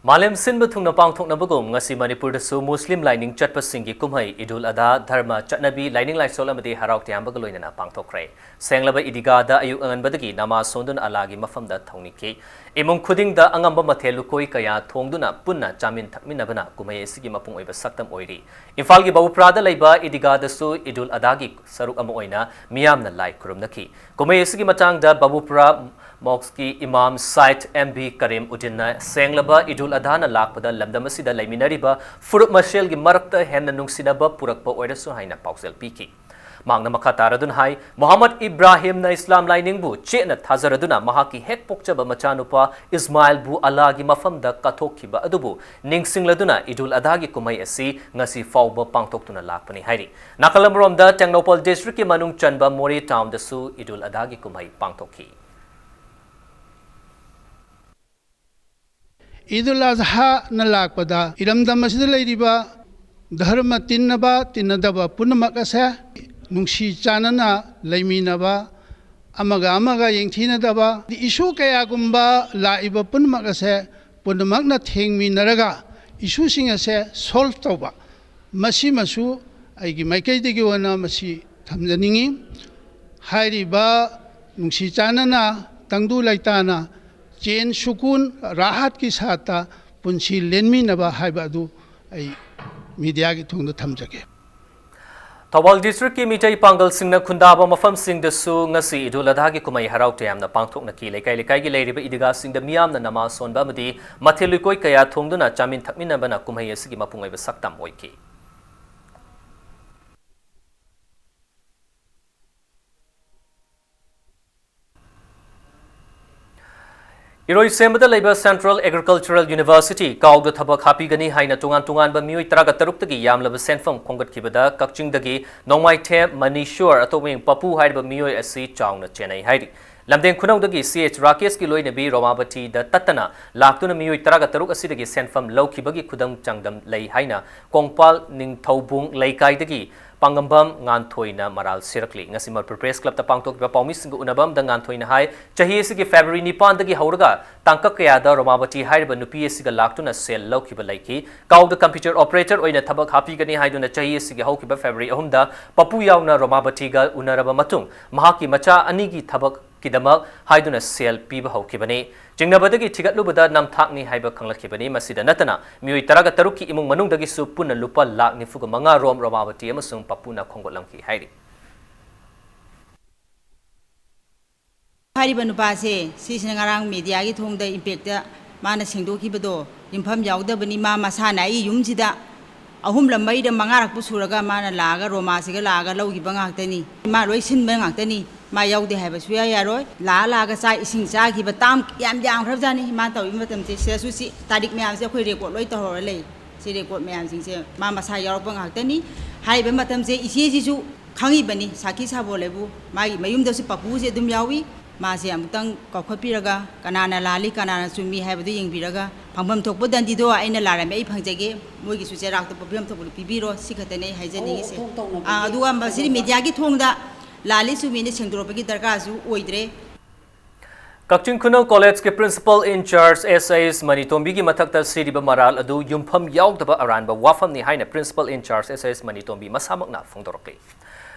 ꯃꯥꯂꯦꯝ ꯁꯤꯟꯕ ꯊꯨꯡꯅ ꯄꯥꯡꯊꯣꯛꯅꯕꯒꯨꯝ ꯉꯁꯤ ꯃꯅꯤꯄꯨꯔꯗꯁꯨ ꯃꯨꯁꯂꯤꯝ ꯂꯥꯏꯅꯤꯡ ꯆꯠꯄꯁꯤꯡꯒꯤ ꯀꯨꯝꯍꯩ ꯏꯗꯨꯜ ꯑꯗꯥ ꯙꯔꯃ ꯆꯠꯅꯕꯤ, ꯂꯥꯏꯅꯤꯡ ꯂꯥꯏꯁꯣꯜ ꯑꯃꯗꯤ ꯍꯔꯥꯎ ꯇꯌꯥꯝꯕꯒ ꯂꯣꯏꯅꯅ ꯄꯥꯡꯊꯣꯛꯈ꯭ꯔꯦ꯫ ꯁꯦꯡꯂꯕ ꯏꯗꯤꯒꯥꯗ ꯑꯌꯨꯛ ꯑꯉꯟꯕꯗꯒꯤ ꯅꯃꯥꯖ ꯁꯣꯟꯗꯨꯅ ꯑꯜꯂꯥꯒꯤ ꯃꯐꯝꯗ ꯊꯧꯅꯤꯈꯤ꯫ ꯏꯃꯨꯡ ꯈꯨꯗꯤꯡꯗ ꯑꯉꯝꯕ ꯃꯊꯦꯜ ꯂꯨꯀꯣꯏ ꯀꯌꯥ ꯊꯣꯡꯗꯨꯅ ꯄꯨꯟꯅ ꯆꯥꯃꯤꯟ ꯊꯛꯃꯤꯟꯅꯕꯅ ꯀꯨꯝꯍꯩ ꯑꯁꯤꯒꯤ ꯃꯄꯨꯡ ꯑꯣꯏꯕ ꯁꯛꯇꯝ ꯑꯣꯏꯔꯤ꯫ ꯏꯝꯐꯥꯜꯒꯤ ꯕꯕꯨꯄ꯭ꯔꯥꯗ ꯂꯩꯕ ꯏꯗꯤꯒꯥꯗꯁꯨ ꯏꯗꯨꯜ ꯑꯗꯥꯒꯤ ꯁꯔꯨꯛ ꯑꯃ ꯑꯣꯏꯅ ꯃꯤꯌꯥꯝꯅ ꯂꯥꯏ ꯈꯨꯔꯨꯝꯅꯈꯤ꯫ ꯀꯨꯝꯍꯩ ꯑꯁꯤꯒꯤ ꯃꯇꯥꯡꯗ ꯕꯕꯨꯄ꯭ꯔꯥ ꯃꯣꯛꯁꯀꯤ ꯏꯃꯥꯝ ꯁꯥꯏꯗ ꯑꯦꯝ ꯕꯤ ꯀꯔꯤꯝ ꯎꯗꯤꯟꯅ ꯁꯦꯡꯂꯕ ꯏꯗꯨꯜ ꯑꯗꯥꯅ ꯂꯥꯛꯄꯗ ꯂꯝꯗꯝ ꯑꯁꯤꯗ ꯂꯩꯃꯤꯟꯅꯔꯤꯕ ꯐꯨꯔꯨꯞ ꯃꯁꯦꯜꯒꯤ ꯃꯔꯛꯇ ꯍꯦꯟꯅ ꯅꯨꯡꯁꯤꯅꯕ ꯄꯨꯔꯛꯄ ꯑꯣꯏꯔꯁꯨ ꯍꯥꯏꯅ ꯄꯥꯎꯖꯦꯜ ꯄꯤꯈꯤ꯫ ꯃꯍꯥꯛꯅ ꯃꯈꯥ ꯇꯥꯔꯗꯨꯅ ꯍꯥꯏ, ꯃꯨꯍꯝꯃꯗ ꯏꯕ꯭ꯔꯥꯍꯤꯝꯅ ꯏꯁꯂꯥꯝ ꯂꯥꯏꯅꯤꯡꯕꯨ ꯆꯦꯠꯅ ꯊꯥꯖꯔꯗꯨꯅ ꯃꯍꯥꯛꯀꯤ ꯍꯦꯛ ꯄꯣꯛꯆꯕ ꯃꯆꯥꯅꯨꯄꯥ ꯏꯁꯃꯥꯏꯜꯕꯨ ꯑꯜꯂꯥꯒꯤ ꯃꯐꯝꯗ ꯀꯠꯊꯣꯛꯈꯤꯕ ꯑꯗꯨꯕꯨ ꯅꯤꯡꯁꯤꯡꯂꯗꯨꯅ ꯏꯗꯨꯜ ꯑꯗꯥꯒꯤ ꯀꯨꯝꯍꯩ ꯑꯁꯤ ꯉꯁꯤ ꯐꯥꯎꯕ ꯄꯥꯡꯊꯣꯛꯇꯨꯅ ꯂꯥꯛꯄꯅꯤ ꯍꯥꯏꯔꯤ꯫ ꯅꯥꯀꯜ ꯑꯃꯔꯣꯝꯗ ꯇꯦꯡꯅꯧꯄꯜ ꯗꯤꯁꯇ꯭ꯔꯤꯛꯀꯤ ꯃꯅꯨꯡ ꯆꯟꯕ ꯃꯣꯔꯦ ꯇꯥꯎꯟꯗꯁꯨ ꯏꯗꯨꯜ ꯑꯗꯥꯒꯤ ꯀꯨꯝꯍꯩ ꯄꯥꯡꯊꯣꯛꯈꯤ꯫ ꯏꯗꯨꯜ ꯑꯖꯍꯥꯅ ꯂꯥꯛꯄꯗ ꯏꯔꯝꯗꯝ ꯑꯁꯤꯗ ꯂꯩꯔꯤꯕ ꯙꯔꯃ ꯇꯤꯟꯅꯕ ꯇꯤꯟꯅꯗꯕ ꯄꯨꯝꯅꯃꯛ ꯑꯁꯦ ꯅꯨꯡꯁꯤ ꯆꯥꯟꯅꯅ ꯂꯩꯃꯤꯟꯅꯕ, ꯑꯃꯒ ꯑꯃꯒ ꯌꯦꯡꯊꯤꯅꯗꯕ, ꯏꯁꯨ ꯀꯌꯥꯒꯨꯝꯕ ꯂꯥꯛꯏꯕ ꯄꯨꯝꯅꯃꯛ ꯑꯁꯦ ꯄꯨꯝꯅꯃꯛꯅ ꯊꯦꯡꯃꯤꯟꯅꯔꯒ ꯏꯁꯨꯁꯤꯡ ꯑꯁꯦ ꯁꯣꯜꯕ ꯇꯧꯕ, ꯃꯁꯤꯃꯁꯨ ꯑꯩꯒꯤ ꯃꯥꯏꯀꯩꯗꯒꯤ ꯑꯣꯏꯅ ꯃꯁꯤ ꯊꯝꯖꯅꯤꯡꯏ꯫ ꯍꯥꯏꯔꯤꯕ ꯅꯨꯡꯁꯤ ꯆꯥꯟꯅꯅ ꯇꯪꯗꯨ ꯂꯩꯇꯥꯅ ꯆꯦꯟ ꯁꯨꯀꯨꯟ ꯔꯥꯍꯠꯀꯤ ꯁꯥꯠꯇ ꯄꯨꯟꯁꯤ ꯂꯦꯟꯃꯤꯟꯅꯕ ꯍꯥꯏꯕ ꯑꯗꯨ ꯑꯩ ꯃꯤꯗꯤꯌꯥꯒꯤ ꯊꯣꯡꯗ ꯊꯝꯖꯒꯦ꯫ ꯊꯧꯕꯥꯜ ꯗꯤꯁꯇ꯭ꯔꯤꯛꯀꯤ ꯃꯤꯇꯩ ꯄꯥꯡꯒꯜꯁꯤꯡꯅ ꯈꯨꯟꯗꯥꯕ ꯃꯐꯝꯁꯤꯡꯗꯁꯨ ꯉꯁꯤ ꯏꯗꯨꯜ ꯑꯗꯥꯒꯤ ꯀꯨꯝꯍꯩ ꯍꯔꯥꯎ ꯇꯌꯥꯝꯅ ꯄꯥꯡꯊꯣꯛꯅꯈꯤ꯫ ꯂꯩꯀꯥꯏ ꯂꯩꯀꯥꯏꯒꯤ ꯂꯩꯔꯤꯕ ꯏꯗꯤꯒꯥꯁꯤꯡꯗ ꯃꯤꯌꯥꯝꯅ ꯅꯃꯥꯖ ꯁꯣꯟꯕ ꯑꯃꯗꯤ ꯃꯊꯦꯜ ꯂꯨꯀꯣꯏ ꯀꯌꯥ ꯊꯣꯡꯗꯨꯅ ꯆꯥꯃꯤꯟ ꯊꯛꯃꯤꯟꯅꯕꯅ ꯀꯨꯝꯍꯩ ꯑꯁꯤꯒꯤ ꯃꯄꯨꯡ ꯑꯣꯏꯕ ꯁꯛꯇꯝ ꯑꯣꯏꯈꯤ꯫ ꯏꯔꯣꯏꯁꯦꯝꯕꯗ ꯂꯩꯕ Central Agricultural University, ꯀꯥꯎꯗ ꯊꯕꯛ ꯍꯥꯞꯄꯤꯒꯅꯤ ꯍꯥꯏꯅ ꯇꯣꯉꯥꯟ ꯇꯣꯉꯥꯟꯕ ꯃꯤꯑꯣꯏ ꯇꯔꯥꯒ ꯇꯔꯨꯛꯇꯒꯤ ꯌꯥꯝꯂꯕ ꯁꯦꯟꯐꯝ ꯈꯣꯝꯒꯠꯈꯤꯕꯗ ꯀꯛꯆꯤꯡꯗꯒꯤ ꯅꯣꯡꯃꯥꯏꯊꯦꯝ ꯃꯅꯤꯁꯣꯔ, ꯑꯇꯣꯝꯕꯤꯡ ꯄꯄꯨ ꯍꯥꯏꯔꯤꯕ ꯃꯤꯑꯣꯏ ꯑꯁꯤ ꯆꯥꯎꯅ ꯆꯦꯟꯅꯩ ꯍꯥꯏꯔꯤ꯫ ꯂꯝꯗꯦꯡ ꯈꯨꯅꯧꯗꯒꯤ ꯁꯤ ꯑꯦꯆ ꯔꯥꯀꯦꯁꯀꯤ ꯂꯣꯏꯅꯕꯤ ꯔꯣꯃꯥꯕꯇꯤꯗ ꯇꯠꯇꯅ ꯂꯥꯛꯇꯨꯅ ꯃꯤꯑꯣꯏ ꯇꯔꯥꯒ ꯇꯔꯨꯛ ꯑꯁꯤꯗꯒꯤ ꯁꯦꯟꯐꯝ ꯂꯧꯈꯤꯕꯒꯤ ꯈꯨꯗꯝ ꯆꯥꯡꯗꯝ ꯂꯩ ꯍꯥꯏꯅ ꯀꯣꯡꯄꯥꯜ ꯅꯤꯡꯊꯧꯕꯨꯡ ꯂꯩꯀꯥꯏꯗꯒꯤ ꯄꯥꯡꯉꯝꯕꯝ ꯉꯥꯟꯊꯣꯏꯅ ꯃꯔꯥꯜ ꯁꯤꯔꯛꯂꯤ꯫ ꯉꯁꯤ ꯃꯅꯤꯄꯨꯔ ꯄ꯭ꯔꯦꯁ ꯀ꯭ꯂꯕꯇ ꯄꯥꯡꯊꯣꯛꯈꯤꯕ ꯄꯥꯎꯃꯤꯁꯤꯡꯒ ꯎꯅꯕ ꯑꯃꯗ ꯉꯥꯟꯊꯣꯏꯅ ꯍꯥꯏ, ꯆꯍꯤ ꯑꯁꯤꯒꯤ ꯐꯦꯕ꯭ꯔꯨꯋꯥꯔꯤ ꯅꯤꯄꯥꯟꯗꯒꯤ ꯍꯧꯔꯒ ꯇꯥꯡꯀꯛ ꯀꯌꯥꯗ ꯔꯣꯃꯥꯕꯇꯤ ꯍꯥꯏꯔꯤꯕ ꯅꯨꯄꯤ ꯑꯁꯤꯒ ꯂꯥꯛꯇꯨꯅ ꯁꯦꯜ ꯂꯧꯈꯤꯕ ꯂꯩꯈꯤ꯫ ꯀꯥꯎꯗ ꯀꯝꯄ꯭ꯌꯨꯇꯔ ꯑꯣꯄꯔꯦꯇꯔ ꯑꯣꯏꯅ ꯊꯕꯛ ꯍꯥꯞꯄꯤꯒꯅꯤ ꯍꯥꯏꯗꯨꯅ ꯆꯍꯤ ꯑꯁꯤꯒꯤ ꯍꯧꯈꯤꯕ ꯐꯦꯕ꯭ꯔꯨꯋꯥꯔꯤ ꯑꯍꯨꯝꯗ ꯄꯄꯨ ꯌꯥꯎꯅ ꯔꯣꯃꯥꯕꯇꯤꯒ ꯎꯅꯔꯕ ꯃꯇꯨꯡ ꯃꯍꯥꯛꯀꯤ ꯃꯆꯥ ꯑꯅꯤꯒꯤ ꯊꯕꯛꯀꯤꯗꯃꯛ ꯍꯥꯏꯗꯨꯅ ꯁꯦꯜ ꯄꯤꯕ ꯍꯧꯈꯤꯕꯅꯤ꯫ ꯆꯤꯡꯅꯕꯗꯒꯤ ꯊꯤꯒꯠꯂꯨꯕꯗ ꯅꯝꯊꯥꯛꯅꯤ ꯍꯥꯏꯕ ꯈꯪꯂꯛꯈꯤꯕꯅꯤ꯫ ꯃꯁꯤꯗ ꯅꯠꯇꯅ ꯃꯤꯑꯣꯏ ꯇꯔꯥꯒ ꯇꯔꯨꯛꯀꯤ ꯏꯃꯨꯡ ꯃꯅꯨꯡꯗꯒꯤꯁꯨ ꯄꯨꯟꯅ ꯂꯨꯄꯥ ꯂꯥꯈ ꯅꯤꯐꯨꯒ ꯃꯉꯥ ꯔꯣꯝ ꯔꯣꯃꯥꯕꯇꯤ ꯑꯃꯁꯨꯡ ꯄꯄꯨꯅ ꯈꯣꯝꯒꯠꯂꯝꯈꯤ ꯍꯥꯏꯔꯤ꯫ ꯍꯥꯏꯔꯤꯕ ꯅꯨꯄꯥꯁꯦ, ꯁꯤꯁꯤꯅ ꯉꯔꯥꯡ ꯃꯦꯗꯤꯌꯥꯒꯤ ꯊꯣꯡꯗ ꯏꯝꯄꯦꯛꯇ ꯃꯥꯅ ꯁꯦꯡꯗꯣꯛꯈꯤꯕꯗꯣ ꯌꯨꯝꯐꯝ ꯌꯥꯎꯗꯕꯅꯤ꯫ ꯃꯥ ꯃꯁꯥꯅ ꯑꯩ ꯌꯨꯝꯁꯤꯗ ꯑꯍꯨꯝꯂꯛ ꯃꯔꯤꯔꯛ ꯃꯉꯥꯔꯛꯄꯨ ꯁꯨꯔꯒ ꯃꯥꯅ ꯂꯥꯛꯑꯒ ꯔꯣꯃꯥꯁꯤꯒ ꯂꯥꯛꯑꯒ ꯂꯧꯈꯤꯕ ꯉꯥꯛꯇꯅꯤ꯫ ꯃꯥ ꯂꯣꯏ ꯁꯤꯟꯕ ꯉꯥꯛꯇꯅꯤ꯫ ꯃꯥ ꯌꯥꯎꯗꯦ ꯍꯥꯏꯕ ꯁꯨꯌꯥ ꯌꯥꯔꯣꯏ꯫ ꯂꯥꯛꯑ ꯂꯥꯛꯑꯒ ꯆꯥꯛ ꯏꯁꯤꯡ ꯆꯥꯈꯤꯕ ꯇꯥꯝ ꯌꯥꯝ ꯌꯥꯝꯈ꯭ꯔꯕꯖꯥꯠꯅꯤ꯫ ꯃꯥ ꯇꯧꯔꯤꯕ ꯃꯇꯝꯁꯦ ꯁꯤꯗꯁꯨ ꯁꯤ ꯇꯥꯔꯤꯛ ꯃꯌꯥꯝꯁꯦ ꯑꯩꯈꯣꯏ ꯔꯦꯀꯣꯔꯠ ꯂꯣꯏ ꯇꯧꯍꯧꯔ ꯂꯩ꯫ ꯁꯤ ꯔꯦꯀꯣꯔꯠ ꯃꯌꯥꯝꯁꯤꯡꯁꯦ ꯃꯥ ꯃꯁꯥ ꯌꯥꯎꯔꯛꯄ ꯉꯥꯛꯇꯅꯤ꯫ ꯍꯥꯏꯔꯤꯕ ꯃꯇꯝꯁꯦ ꯏꯆꯦꯁꯤꯁꯨ ꯈꯪꯉꯤꯕꯅꯤ, ꯁꯥꯈꯤ ꯁꯥꯕꯣꯜ ꯍꯥꯏꯕꯨ꯫ ꯃꯥꯒꯤ ꯃꯌꯨꯝꯗꯁꯨ ꯄꯥꯄꯨꯁꯦ ꯑꯗꯨꯝ ꯌꯥꯎꯏ꯫ ꯃꯥꯁꯦ ꯑꯃꯨꯛꯇꯪ ꯀꯧꯈꯠꯄꯤꯔꯒ ꯀꯅꯥꯅ ꯂꯥꯜꯂꯤ, ꯀꯅꯥꯅ ꯆꯨꯝꯃꯤ ꯍꯥꯏꯕꯗꯨ ꯌꯦꯡꯕꯤꯔꯒ ꯐꯪꯐꯝ ꯊꯣꯛꯄ ꯗꯟꯗꯤꯗꯣ ꯑꯩꯅ ꯂꯥꯜꯂꯝꯃꯦ, ꯑꯩ ꯐꯪꯖꯒꯦ, ꯃꯣꯏꯒꯤꯁꯨ ꯆꯩꯔꯥꯛꯇꯣ ꯄꯤꯐꯝ ꯊꯣꯛꯄꯗꯣ ꯄꯤꯕꯤꯔꯣ, ꯁꯤ ꯈꯛꯇꯅꯦ ꯑꯩ ꯍꯥꯏꯖꯅꯤꯡꯉꯤꯁꯦ꯫ ꯑꯣ, ꯑꯣꯟꯊꯣꯛ ꯇꯧꯅꯕꯒꯤ ꯑꯥ, ꯑꯗꯨꯒ ꯃꯁꯤꯗꯤ ꯀꯩꯅꯣ ꯃꯦꯗꯤꯌꯥꯒꯤ ꯊꯣꯡꯗ ꯂꯥꯜꯂꯤ ꯆꯨꯝꯃꯤꯅ ꯁꯦꯡꯗꯣꯔꯛꯄꯒꯤ ꯗꯔꯀꯥꯔꯁꯨ ꯑꯣꯏꯗ꯭ꯔꯦ꯫ ꯀꯛꯆꯤꯡ ꯈꯨꯅꯧ ꯀꯣꯂꯦꯖꯀꯤ ꯄ꯭ꯔꯤꯟꯁꯤꯄꯜ ꯏꯟꯆꯥꯔꯖ ꯑꯦꯁ ꯑꯦꯁ ꯃꯅꯤꯇꯣꯝꯕꯤꯒꯤ ꯃꯊꯛꯇ ꯁꯤꯔꯤꯕ ꯃꯔꯥꯜ ꯑꯗꯨ ꯌꯨꯝꯐꯝ ꯌꯥꯎꯗꯕ ꯑꯔꯥꯟꯕ ꯋꯥꯐꯝꯅꯤ ꯍꯥꯏꯅ ꯄ꯭ꯔꯤꯟꯁꯤꯄꯜ ꯏꯟꯆꯥꯔꯖ ꯑꯦꯁ ꯑꯦꯁ ꯃꯅꯤꯇꯣꯝꯕꯤ ꯃꯁꯥꯃꯛꯅ ꯐꯣꯡꯗꯣꯔꯛꯂꯤ꯫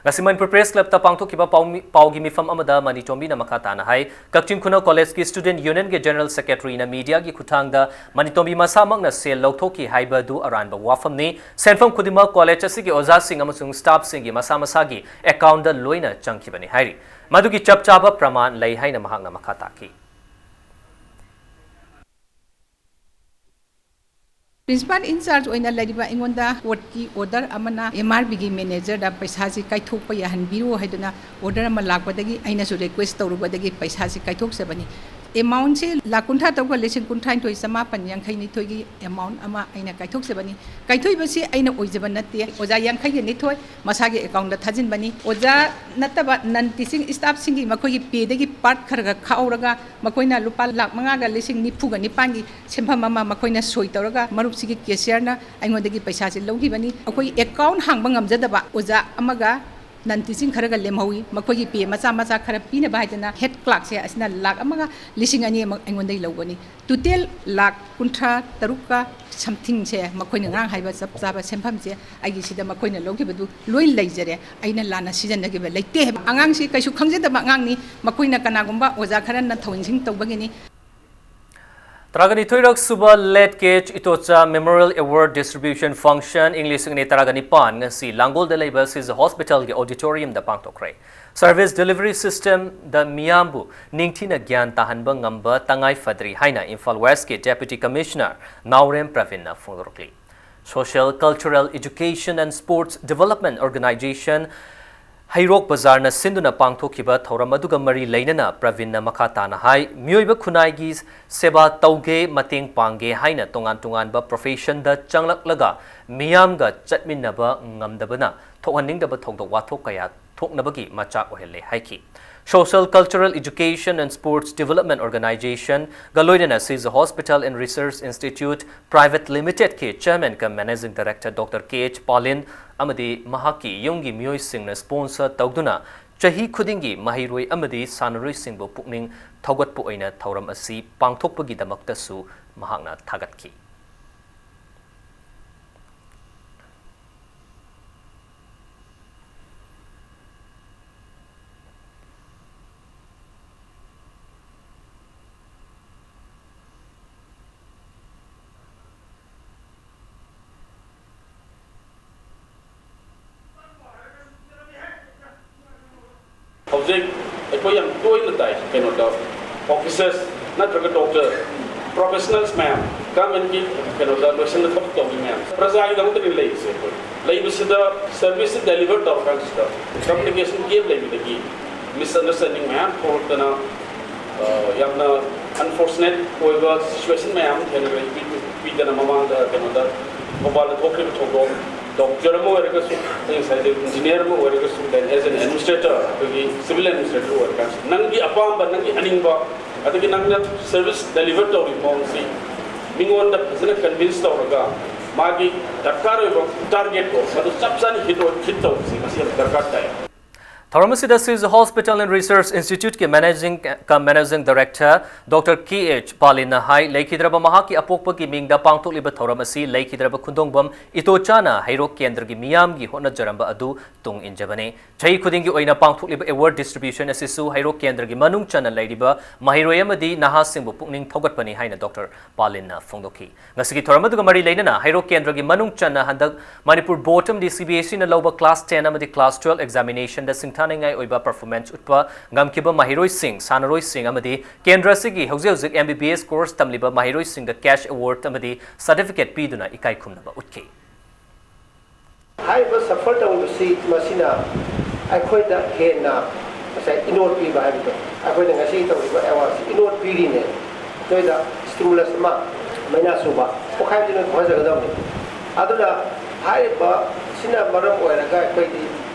ꯉꯁꯤ ꯃꯅꯤꯄꯨꯔ ꯄ꯭ꯔꯦꯁ ꯀ꯭ꯂꯕꯇ ꯄꯥꯡꯊꯣꯛꯈꯤꯕ ꯄꯥꯎꯃꯤ-, ꯄꯥꯎꯒꯤ ꯃꯤꯐꯝ ꯑꯃꯗ ꯃꯅꯤꯇꯣꯝꯕꯤꯅ ꯃꯈꯥ ꯇꯥꯅ ꯍꯥꯏ, ꯀꯛꯆꯤꯡ ꯈꯨꯅꯧ ꯀꯣꯂꯦꯖꯀꯤ ꯁ꯭ꯇꯨꯗꯦꯟꯠ ꯌꯨꯅꯤꯌꯟꯒꯤ ꯖꯦꯅꯔꯦꯜ ꯁꯦꯀ꯭ꯔꯦꯇꯔꯤꯅ ꯃꯤꯗꯤꯌꯥꯒꯤ ꯈꯨꯠꯊꯥꯡꯗ ꯃꯅꯤꯇꯣꯝꯕꯤ ꯃꯁꯥꯃꯛꯅ ꯁꯦꯜ ꯂꯧꯊꯣꯛꯈꯤ ꯍꯥꯏꯕ ꯑꯗꯨ ꯑꯔꯥꯟꯕ ꯋꯥꯐꯝꯅꯤ꯫ ꯁꯦꯟꯐꯝ ꯈꯨꯗꯤꯡꯃꯛ ꯀꯣꯂꯦꯖ ꯑꯁꯤꯒꯤ ꯑꯣꯖꯥꯁꯤꯡ ꯑꯃꯁꯨꯡ ꯁ꯭ꯇꯥꯐꯁꯤꯡꯒꯤ ꯃꯁꯥ ꯃꯁꯥꯒꯤ ꯑꯦꯀꯥꯎꯟꯗ ꯂꯣꯏꯅ ꯆꯪꯈꯤꯕꯅꯤ ꯍꯥꯏꯔꯤ꯫ ꯃꯗꯨꯒꯤ ꯆꯞ ꯆꯥꯕ ꯄ꯭ꯔꯃꯥꯟ ꯂꯩ ꯍꯥꯏꯅ ꯃꯍꯥꯛꯅ ꯃꯈꯥ ꯇꯥꯈꯤ꯫ ꯄ꯭ꯔꯤꯟꯁꯤꯄꯥꯜ ꯏꯟꯆꯥꯔꯖ ꯑꯣꯏꯅ ꯂꯩꯔꯤꯕ ꯑꯩꯉꯣꯟꯗ ꯀꯣꯔꯠꯀꯤ ꯑꯣꯔꯗꯔ ꯑꯃꯅ ꯑꯦꯝ ꯑꯥꯔ ꯕꯤꯒꯤ ꯃꯦꯅꯦꯖꯔꯗ ꯄꯩꯁꯥꯁꯤ ꯀꯥꯏꯊꯣꯛꯄ ꯌꯥꯍꯟꯕꯤꯔꯨ ꯍꯥꯏꯗꯨꯅ ꯑꯣꯔꯗꯔ ꯑꯃ ꯂꯥꯛꯄꯗꯒꯤ ꯑꯩꯅꯁꯨ ꯔꯤꯀ꯭ꯋꯦꯁ ꯇꯧꯔꯨꯕꯗꯒꯤ ꯄꯩꯁꯥꯁꯤ ꯀꯥꯏꯊꯣꯛꯆꯕꯅꯤ꯫ ꯑꯦꯃꯥꯎꯟꯁꯤ ꯂꯥꯈ ꯀꯨꯟꯊ꯭ꯔꯥ ꯇꯔꯨꯛꯀ ꯂꯤꯁꯤꯡ ꯀꯨꯟꯊ꯭ꯔꯥꯅꯤꯊꯣꯏ ꯆꯃꯥꯄꯟ ꯌꯥꯡꯈꯩ ꯅꯤꯊꯣꯏꯒꯤ ꯑꯦꯃꯥꯎꯟ ꯑꯃ ꯑꯩꯅ ꯀꯥꯏꯊꯣꯛꯆꯕꯅꯤ꯫ ꯀꯥꯏꯊꯣꯛꯏꯕꯁꯤ ꯑꯩꯅ ꯑꯣꯏꯖꯕ ꯅꯠꯇꯦ, ꯑꯣꯖꯥ ꯌꯥꯡꯈꯩꯒ ꯅꯤꯊꯣꯏ ꯃꯁꯥꯒꯤ ꯑꯦꯀꯥꯎꯟꯗ ꯊꯥꯖꯤꯟꯕꯅꯤ꯫ ꯑꯣꯖꯥ ꯅꯠꯇꯕ ꯅꯟ ꯇꯤꯆꯤꯡ ꯁ꯭ꯇꯥꯐꯁꯤꯡꯒꯤ ꯃꯈꯣꯏꯒꯤ ꯄꯦꯗꯒꯤ ꯄꯥꯔꯠ ꯈꯔ ꯈꯔ ꯈꯥꯛꯍꯧꯔꯒ ꯃꯈꯣꯏꯅ ꯂꯨꯄꯥ ꯂꯥꯈ ꯃꯉꯥꯒ ꯂꯤꯁꯤꯡ ꯅꯤꯐꯨꯒ ꯅꯤꯄꯥꯟꯒꯤ ꯁꯦꯟꯐꯝ ꯑꯃ ꯃꯈꯣꯏꯅ ꯁꯣꯏ ꯇꯧꯔꯒ ꯃꯔꯨꯞꯁꯤꯒꯤ ꯀꯦꯁꯤꯌꯔꯅ ꯑꯩꯉꯣꯟꯗꯒꯤ ꯄꯩꯁꯥꯁꯦ ꯂꯧꯈꯤꯕꯅꯤ꯫ ꯑꯩꯈꯣꯏ ꯑꯦꯀꯥꯎꯟ ꯍꯥꯡꯕ ꯉꯝꯖꯗꯕ ꯑꯣꯖꯥ ꯑꯃꯒ ꯅꯟ ꯇꯤꯆꯤꯡ ꯈꯔꯒ ꯂꯦꯝꯍꯧꯏ, ꯃꯈꯣꯏꯒꯤ ꯄꯦ ꯃꯆꯥ ꯃꯆꯥ ꯈꯔ ꯄꯤꯅꯕ ꯍꯥꯏꯗꯅ ꯍꯦꯗ ꯀ꯭ꯂꯥꯔꯛꯁꯦ ꯑꯁꯤꯅ ꯂꯥꯈ ꯑꯃꯒ ꯂꯤꯁꯤꯡ ꯑꯅꯤ ꯑꯃ ꯑꯩꯉꯣꯟꯗꯒꯤ ꯂꯧꯒꯅꯤ꯫ ꯇꯣꯇꯦꯜ ꯂꯥꯈ ꯀꯨꯟꯊ꯭ꯔꯥ ꯇꯔꯨꯛꯀ ꯁꯝꯊꯤꯡꯁꯦ ꯃꯈꯣꯏꯅ ꯉꯔꯥꯡ ꯍꯥꯏꯕ ꯆꯞ ꯆꯥꯕ ꯁꯦꯟꯐꯝꯁꯦ ꯑꯩꯒꯤ ꯁꯤꯗ ꯃꯈꯣꯏꯅ ꯂꯧꯈꯤꯕꯗꯨ ꯂꯣꯏ ꯂꯩꯖꯔꯦ꯫ ꯑꯩꯅ ꯂꯥꯟꯅ ꯁꯤꯖꯤꯟꯅꯈꯤꯕ ꯂꯩꯇꯦ ꯍꯥꯏꯕ꯫ ꯑꯉꯥꯡꯁꯤ ꯀꯩꯁꯨ ꯈꯪꯖꯗꯕ ꯑꯉꯥꯡꯅꯤ, ꯃꯈꯣꯏꯅ ꯀꯅꯥꯒꯨꯝꯕ ꯑꯣꯖꯥ ꯈꯔꯅ ꯊꯧꯑꯣꯏꯟꯁꯤꯡ ꯇꯧꯕꯒꯤꯅꯤ꯫ ꯇꯔꯥꯒ ꯅꯤꯊꯣꯏꯔꯛ ꯁꯨꯕ Late K H Itocha Memorial Award Distribution Function ꯏꯪ ꯂꯤꯁꯤꯡ ꯑꯅꯤ ꯇꯔꯥꯒ ꯅꯤꯄꯥꯟ ꯉꯁꯤ ꯂꯥꯡꯒꯣꯜꯗ ꯂꯩꯕ ꯁꯤꯖ ꯍꯣꯁꯄꯤꯇꯥꯜꯒꯤ ꯑꯣꯗꯤꯇꯣꯔꯤꯌꯝꯗ ꯄꯥꯡꯊꯣꯛꯈ꯭ꯔꯦ꯫ ꯁꯔꯚꯤꯁ ꯗꯦꯂꯤꯚꯔꯤ ꯁꯤꯁꯇꯦꯝꯗ ꯃꯤꯌꯥꯝꯕꯨ ꯅꯤꯡꯊꯤꯅ ꯒ꯭ꯌꯥꯟ ꯇꯥꯍꯟꯕ ꯉꯝꯕ ꯇꯉꯥꯏ ꯐꯗ꯭ꯔꯤ ꯍꯥꯏꯅ ꯏꯝꯐꯥꯜ ꯋꯦꯁꯀꯤ ꯗꯦꯄ꯭ꯌꯨꯇꯤ commissioner Naorem ꯄ꯭ꯔꯕꯤꯟꯅ ꯐꯣꯡꯗꯣꯔꯛꯂꯤ꯫ Social, Cultural, Education and Sports Development Organization ꯍꯩꯔꯣꯛ ꯕꯖꯥꯔꯅ ꯁꯤꯟꯗꯨꯅ ꯄꯥꯡꯊꯣꯛꯈꯤꯕ ꯊꯧꯔꯝ ꯑꯗꯨꯒ ꯃꯔꯤ ꯂꯩꯅꯅ ꯄ꯭ꯔꯕꯤꯟꯅ ꯃꯈꯥ ꯇꯥꯅ ꯍꯥꯏ, ꯃꯤꯑꯣꯏꯕ ꯈꯨꯟꯅꯥꯏꯒꯤ ꯁꯦꯕꯥ ꯇꯧꯒꯦ, ꯃꯇꯦꯡ ꯄꯥꯡꯒꯦ ꯍꯥꯏꯅ ꯇꯣꯉꯥꯟ ꯇꯣꯉꯥꯟꯕ ꯄ꯭ꯔꯣꯐꯦꯁꯟꯗ ꯆꯪꯂꯛꯂꯒ ꯃꯤꯌꯥꯝꯒ ꯆꯠꯃꯤꯟꯅꯕ ꯉꯝꯗꯕꯅ ꯊꯣꯛꯍꯟꯅꯤꯡꯗꯕ ꯊꯧꯗꯣꯛ ꯋꯥꯊꯣꯛ ꯀꯌꯥ ꯊꯣꯛꯅꯕꯒꯤ ꯃꯆꯥꯛ ꯑꯣꯏꯍꯜꯂꯦ ꯍꯥꯏꯈꯤ꯫ Social, Cultural, Education and Sports Development Organization ꯒ ꯂꯣꯏꯅꯅ Siza Hospital and Research Institute Private Limited ꯀꯤ Chairman ꯀꯝ Managing Director Doctor K H ꯄꯥꯂꯤꯟ ꯑꯃꯗꯤ ꯃꯍꯥꯛꯀꯤ ꯌꯨꯝꯒꯤ ꯃꯤꯑꯣꯏꯁꯤꯡꯅ sponsor ꯇꯧꯗꯨꯅ ꯆꯍꯤ ꯈꯨꯗꯤꯡꯒꯤ ꯃꯍꯩꯔꯣꯏ ꯑꯃꯗꯤ ꯁꯥꯟꯅꯔꯣꯏꯁꯤꯡꯕꯨ ꯄꯨꯛꯅꯤꯡ ꯊꯧꯒꯠꯄ ꯑꯣꯏꯅ ꯊꯧꯔꯝ ꯑꯁꯤ ꯄꯥꯡꯊꯣꯛꯄꯒꯤꯗꯃꯛꯇꯁꯨ ꯃꯍꯥꯛꯅ ꯊꯥꯒꯠꯈꯤ꯫ ꯍꯧꯖꯤꯛ ꯑꯩꯈꯣꯏ ꯌꯥꯝ ꯇꯣꯏꯅ ꯇꯥꯏ, ꯀꯩꯅꯣꯗ, ꯑꯣꯐꯤꯁꯔꯁ ꯅꯠꯇ꯭ꯔꯒ ꯗꯣꯛꯇꯔ, ꯄ꯭ꯔꯣꯐꯦꯁꯅꯦꯜꯁ ꯃꯌꯥꯝ, ꯒꯚꯔꯟꯃꯦꯟꯠꯀꯤ ꯀꯩꯅꯣꯗ ꯂꯣꯏꯁꯪꯗ ꯊꯕꯛ ꯇꯧꯔꯤ ꯃꯌꯥꯝ, ꯄ꯭ꯔꯖꯥꯒꯤꯗꯃꯛꯇꯅꯤ ꯂꯩꯔꯤꯁꯦ꯫ ꯑꯩꯈꯣꯏ ꯂꯩꯕꯁꯤꯗ ꯁꯔꯚꯤꯁꯁꯤ ꯗꯦꯂꯤꯚꯔ ꯇꯧꯔꯀꯥꯟꯁꯤꯗ ꯀꯝꯃ꯭ꯌꯨꯅꯤꯀꯦꯁꯟ ꯒꯦꯞ ꯂꯩꯕꯗꯒꯤ ꯃꯤꯁꯑꯟꯗꯔꯁ꯭ꯇꯦꯟꯗꯤꯡ ꯃꯌꯥꯝ ꯊꯣꯛꯂꯛꯇꯅ ꯌꯥꯝꯅ ꯑꯟꯐꯣꯔꯆꯨꯅꯦꯠ ꯑꯣꯏꯕ ꯁꯤꯆꯨꯋꯦꯁꯟ ꯃꯌꯥꯝ ꯊꯦꯡꯅꯔꯦ꯫ ꯏꯀꯨꯏ ꯀꯨꯏꯗꯅ ꯃꯃꯥꯡꯗ ꯀꯩꯅꯣꯗ ꯊꯧꯕꯥꯜꯗ ꯊꯣꯛꯈꯤꯕ ꯊꯧꯗꯣꯛ, ꯗꯣꯛꯇꯔ ꯑꯃ ꯑꯣꯏꯔꯒꯁꯨ, ꯑꯩ ꯉꯁꯥꯏꯗꯩ ꯏꯟꯖꯤꯅꯤꯌꯔ ꯑꯃ ꯑꯣꯏꯔꯒꯁꯨ, then as an administrator, ꯑꯩꯈꯣꯏꯒꯤ ꯁꯤꯚꯤꯜ ꯑꯦꯗꯃꯤꯅꯤꯁꯇ꯭ꯔꯦꯇꯔ ꯑꯣꯏꯔꯀꯥꯟꯁꯤꯗ ꯅꯪꯒꯤ ꯑꯄꯥꯝꯕ, ꯅꯪꯒꯤ ꯑꯅꯤꯡꯕ, ꯑꯗꯒꯤ ꯅꯪꯅ ꯁꯔꯚꯤꯁ ꯗꯦꯂꯤꯚꯔ ꯇꯧꯔꯤꯕ ꯃꯑꯣꯡꯁꯤ ꯃꯤꯉꯣꯟꯗ ꯐꯖꯅ ꯀꯟꯚꯤꯟꯁ ꯇꯧꯔꯒ ꯃꯥꯒꯤ ꯗꯔꯀꯥꯔ ꯑꯣꯏꯕ ꯇꯥꯔꯒꯦꯠꯇꯣ ꯃꯗꯨ ꯆꯞ ꯆꯥꯅ ꯍꯤꯠ ꯑꯣꯏ, ꯍꯤꯠ ꯇꯧꯕꯁꯤ ꯃꯁꯤ ꯌꯥꯝ ꯗꯔꯀꯥꯔ ꯇꯥꯏ꯫ ꯊꯧꯔꯝ ꯑꯁꯤꯗ Swiss Hospital and Research Institute ꯀꯤ Managing cum Managing Director Doctor K H ꯄꯥꯂꯤꯟꯅ ꯍꯥꯏ, ꯂꯩꯈꯤꯗ꯭ꯔꯕ ꯃꯍꯥꯛꯀꯤ ꯑꯄꯣꯛꯄꯒꯤ ꯃꯤꯡꯗ ꯄꯥꯡꯊꯣꯛꯂꯤꯕ ꯊꯧꯔꯝ ꯑꯁꯤ ꯂꯩꯈꯤꯗ꯭ꯔꯕ ꯈꯨꯟꯗꯣꯡꯕꯝ ꯏꯇꯣꯆꯥꯅ ꯍꯩꯔꯣꯛ ꯀꯦꯟꯗ꯭ꯔꯒꯤ ꯃꯤꯌꯥꯝꯒꯤ ꯍꯣꯠꯅꯖꯔꯝꯕ ꯑꯗꯨ ꯇꯨꯡ ꯏꯟꯖꯕꯅꯤ꯫ ꯆꯍꯤ ꯈꯨꯗꯤꯡꯒꯤ ꯑꯣꯏꯅ ꯄꯥꯡꯊꯣꯛꯂꯤꯕ ꯑꯦꯋꯥꯔꯗ ꯗꯤꯁꯇ꯭ꯔꯤꯕ꯭ꯌꯨꯁꯟ ꯑꯁꯤꯁꯨ ꯍꯩꯔꯣꯛ ꯀꯦꯟꯗ꯭ꯔꯒꯤ ꯃꯅꯨꯡ ꯆꯟꯅ ꯂꯩꯔꯤꯕ ꯃꯍꯩꯔꯣꯏ ꯑꯃꯗꯤ ꯅꯍꯥꯁꯤꯡꯕꯨ ꯄꯨꯛꯅꯤꯡ ꯊꯧꯒꯠꯄꯅꯤ ꯍꯥꯏꯅ ꯗꯣꯛꯇꯔ ꯄꯥꯂꯤꯟꯅ ꯐꯣꯡꯗꯣꯛꯈꯤ꯫ ꯉꯁꯤꯒꯤ ꯊꯧꯔꯝ ꯑꯗꯨꯒ ꯃꯔꯤ ꯂꯩꯅꯅ ꯍꯩꯔꯣꯛ ꯀꯦꯟꯗ꯭ꯔꯒꯤ ꯃꯅꯨꯡ ꯆꯟꯅ ꯍꯟꯗꯛ ꯃꯅꯤꯄꯨꯔ ꯕꯣꯔꯗ ꯑꯃꯗꯤ C B S E ꯅ ꯂꯧꯕ class ten ꯑꯃꯗꯤ class twelve examination ꯗ ꯁꯤꯡꯊꯥꯅꯤꯡꯉꯥꯏ ꯑꯣꯏꯕ performance ꯎꯠꯄ ꯉꯝꯈꯤꯕ ꯃꯍꯩꯔꯣꯏꯁꯤꯡ, ꯁꯥꯟꯅꯔꯣꯏꯁꯤꯡ ꯑꯃꯗꯤ ꯀꯦꯟꯗ꯭ꯔ ꯑꯁꯤꯒꯤ ꯍꯧꯖꯤꯛ ꯍꯧꯖꯤꯛ M B B S course ꯇꯝꯂꯤꯕ ꯃꯍꯩꯔꯣꯏꯁꯤꯡꯗ cash award ꯑꯃꯗꯤ certificate ꯄꯤꯗꯨꯅ ꯏꯀꯥꯏ ꯈꯨꯝꯅꯕ ꯎꯠꯈꯤ꯫ ꯍꯥꯏꯔꯤꯕ ꯁꯐꯔ ꯇꯧꯔꯤꯕꯁꯤ ꯃꯁꯤꯅ ꯑꯩꯈꯣꯏꯗ ꯍꯦꯟꯅ ꯉꯁꯥꯏ ꯏꯅꯣꯠ ꯄꯤꯕ ꯍꯥꯏꯕꯗꯣ, ꯑꯩꯈꯣꯏꯅ ꯉꯁꯤ ꯇꯧꯔꯤꯕ ꯑꯦꯋꯥꯔꯗꯁꯤ ꯏꯅꯣꯠ ꯄꯤꯔꯤꯅꯦ꯫ ꯅꯣꯏꯗ stimulus ꯑꯃ, ꯃꯩꯅꯥ ꯆꯨꯕ ꯄꯣꯛꯈꯥꯏꯕꯗꯤ ꯅꯣꯏ ꯐꯖꯒꯗꯕꯅꯤ꯫ ꯑꯗꯨꯅ ꯍꯥꯏꯔꯤꯕ ꯁꯤꯅ ꯃꯔꯝ ꯑꯣꯏꯔꯒ ꯑꯩꯈꯣꯏꯗꯤ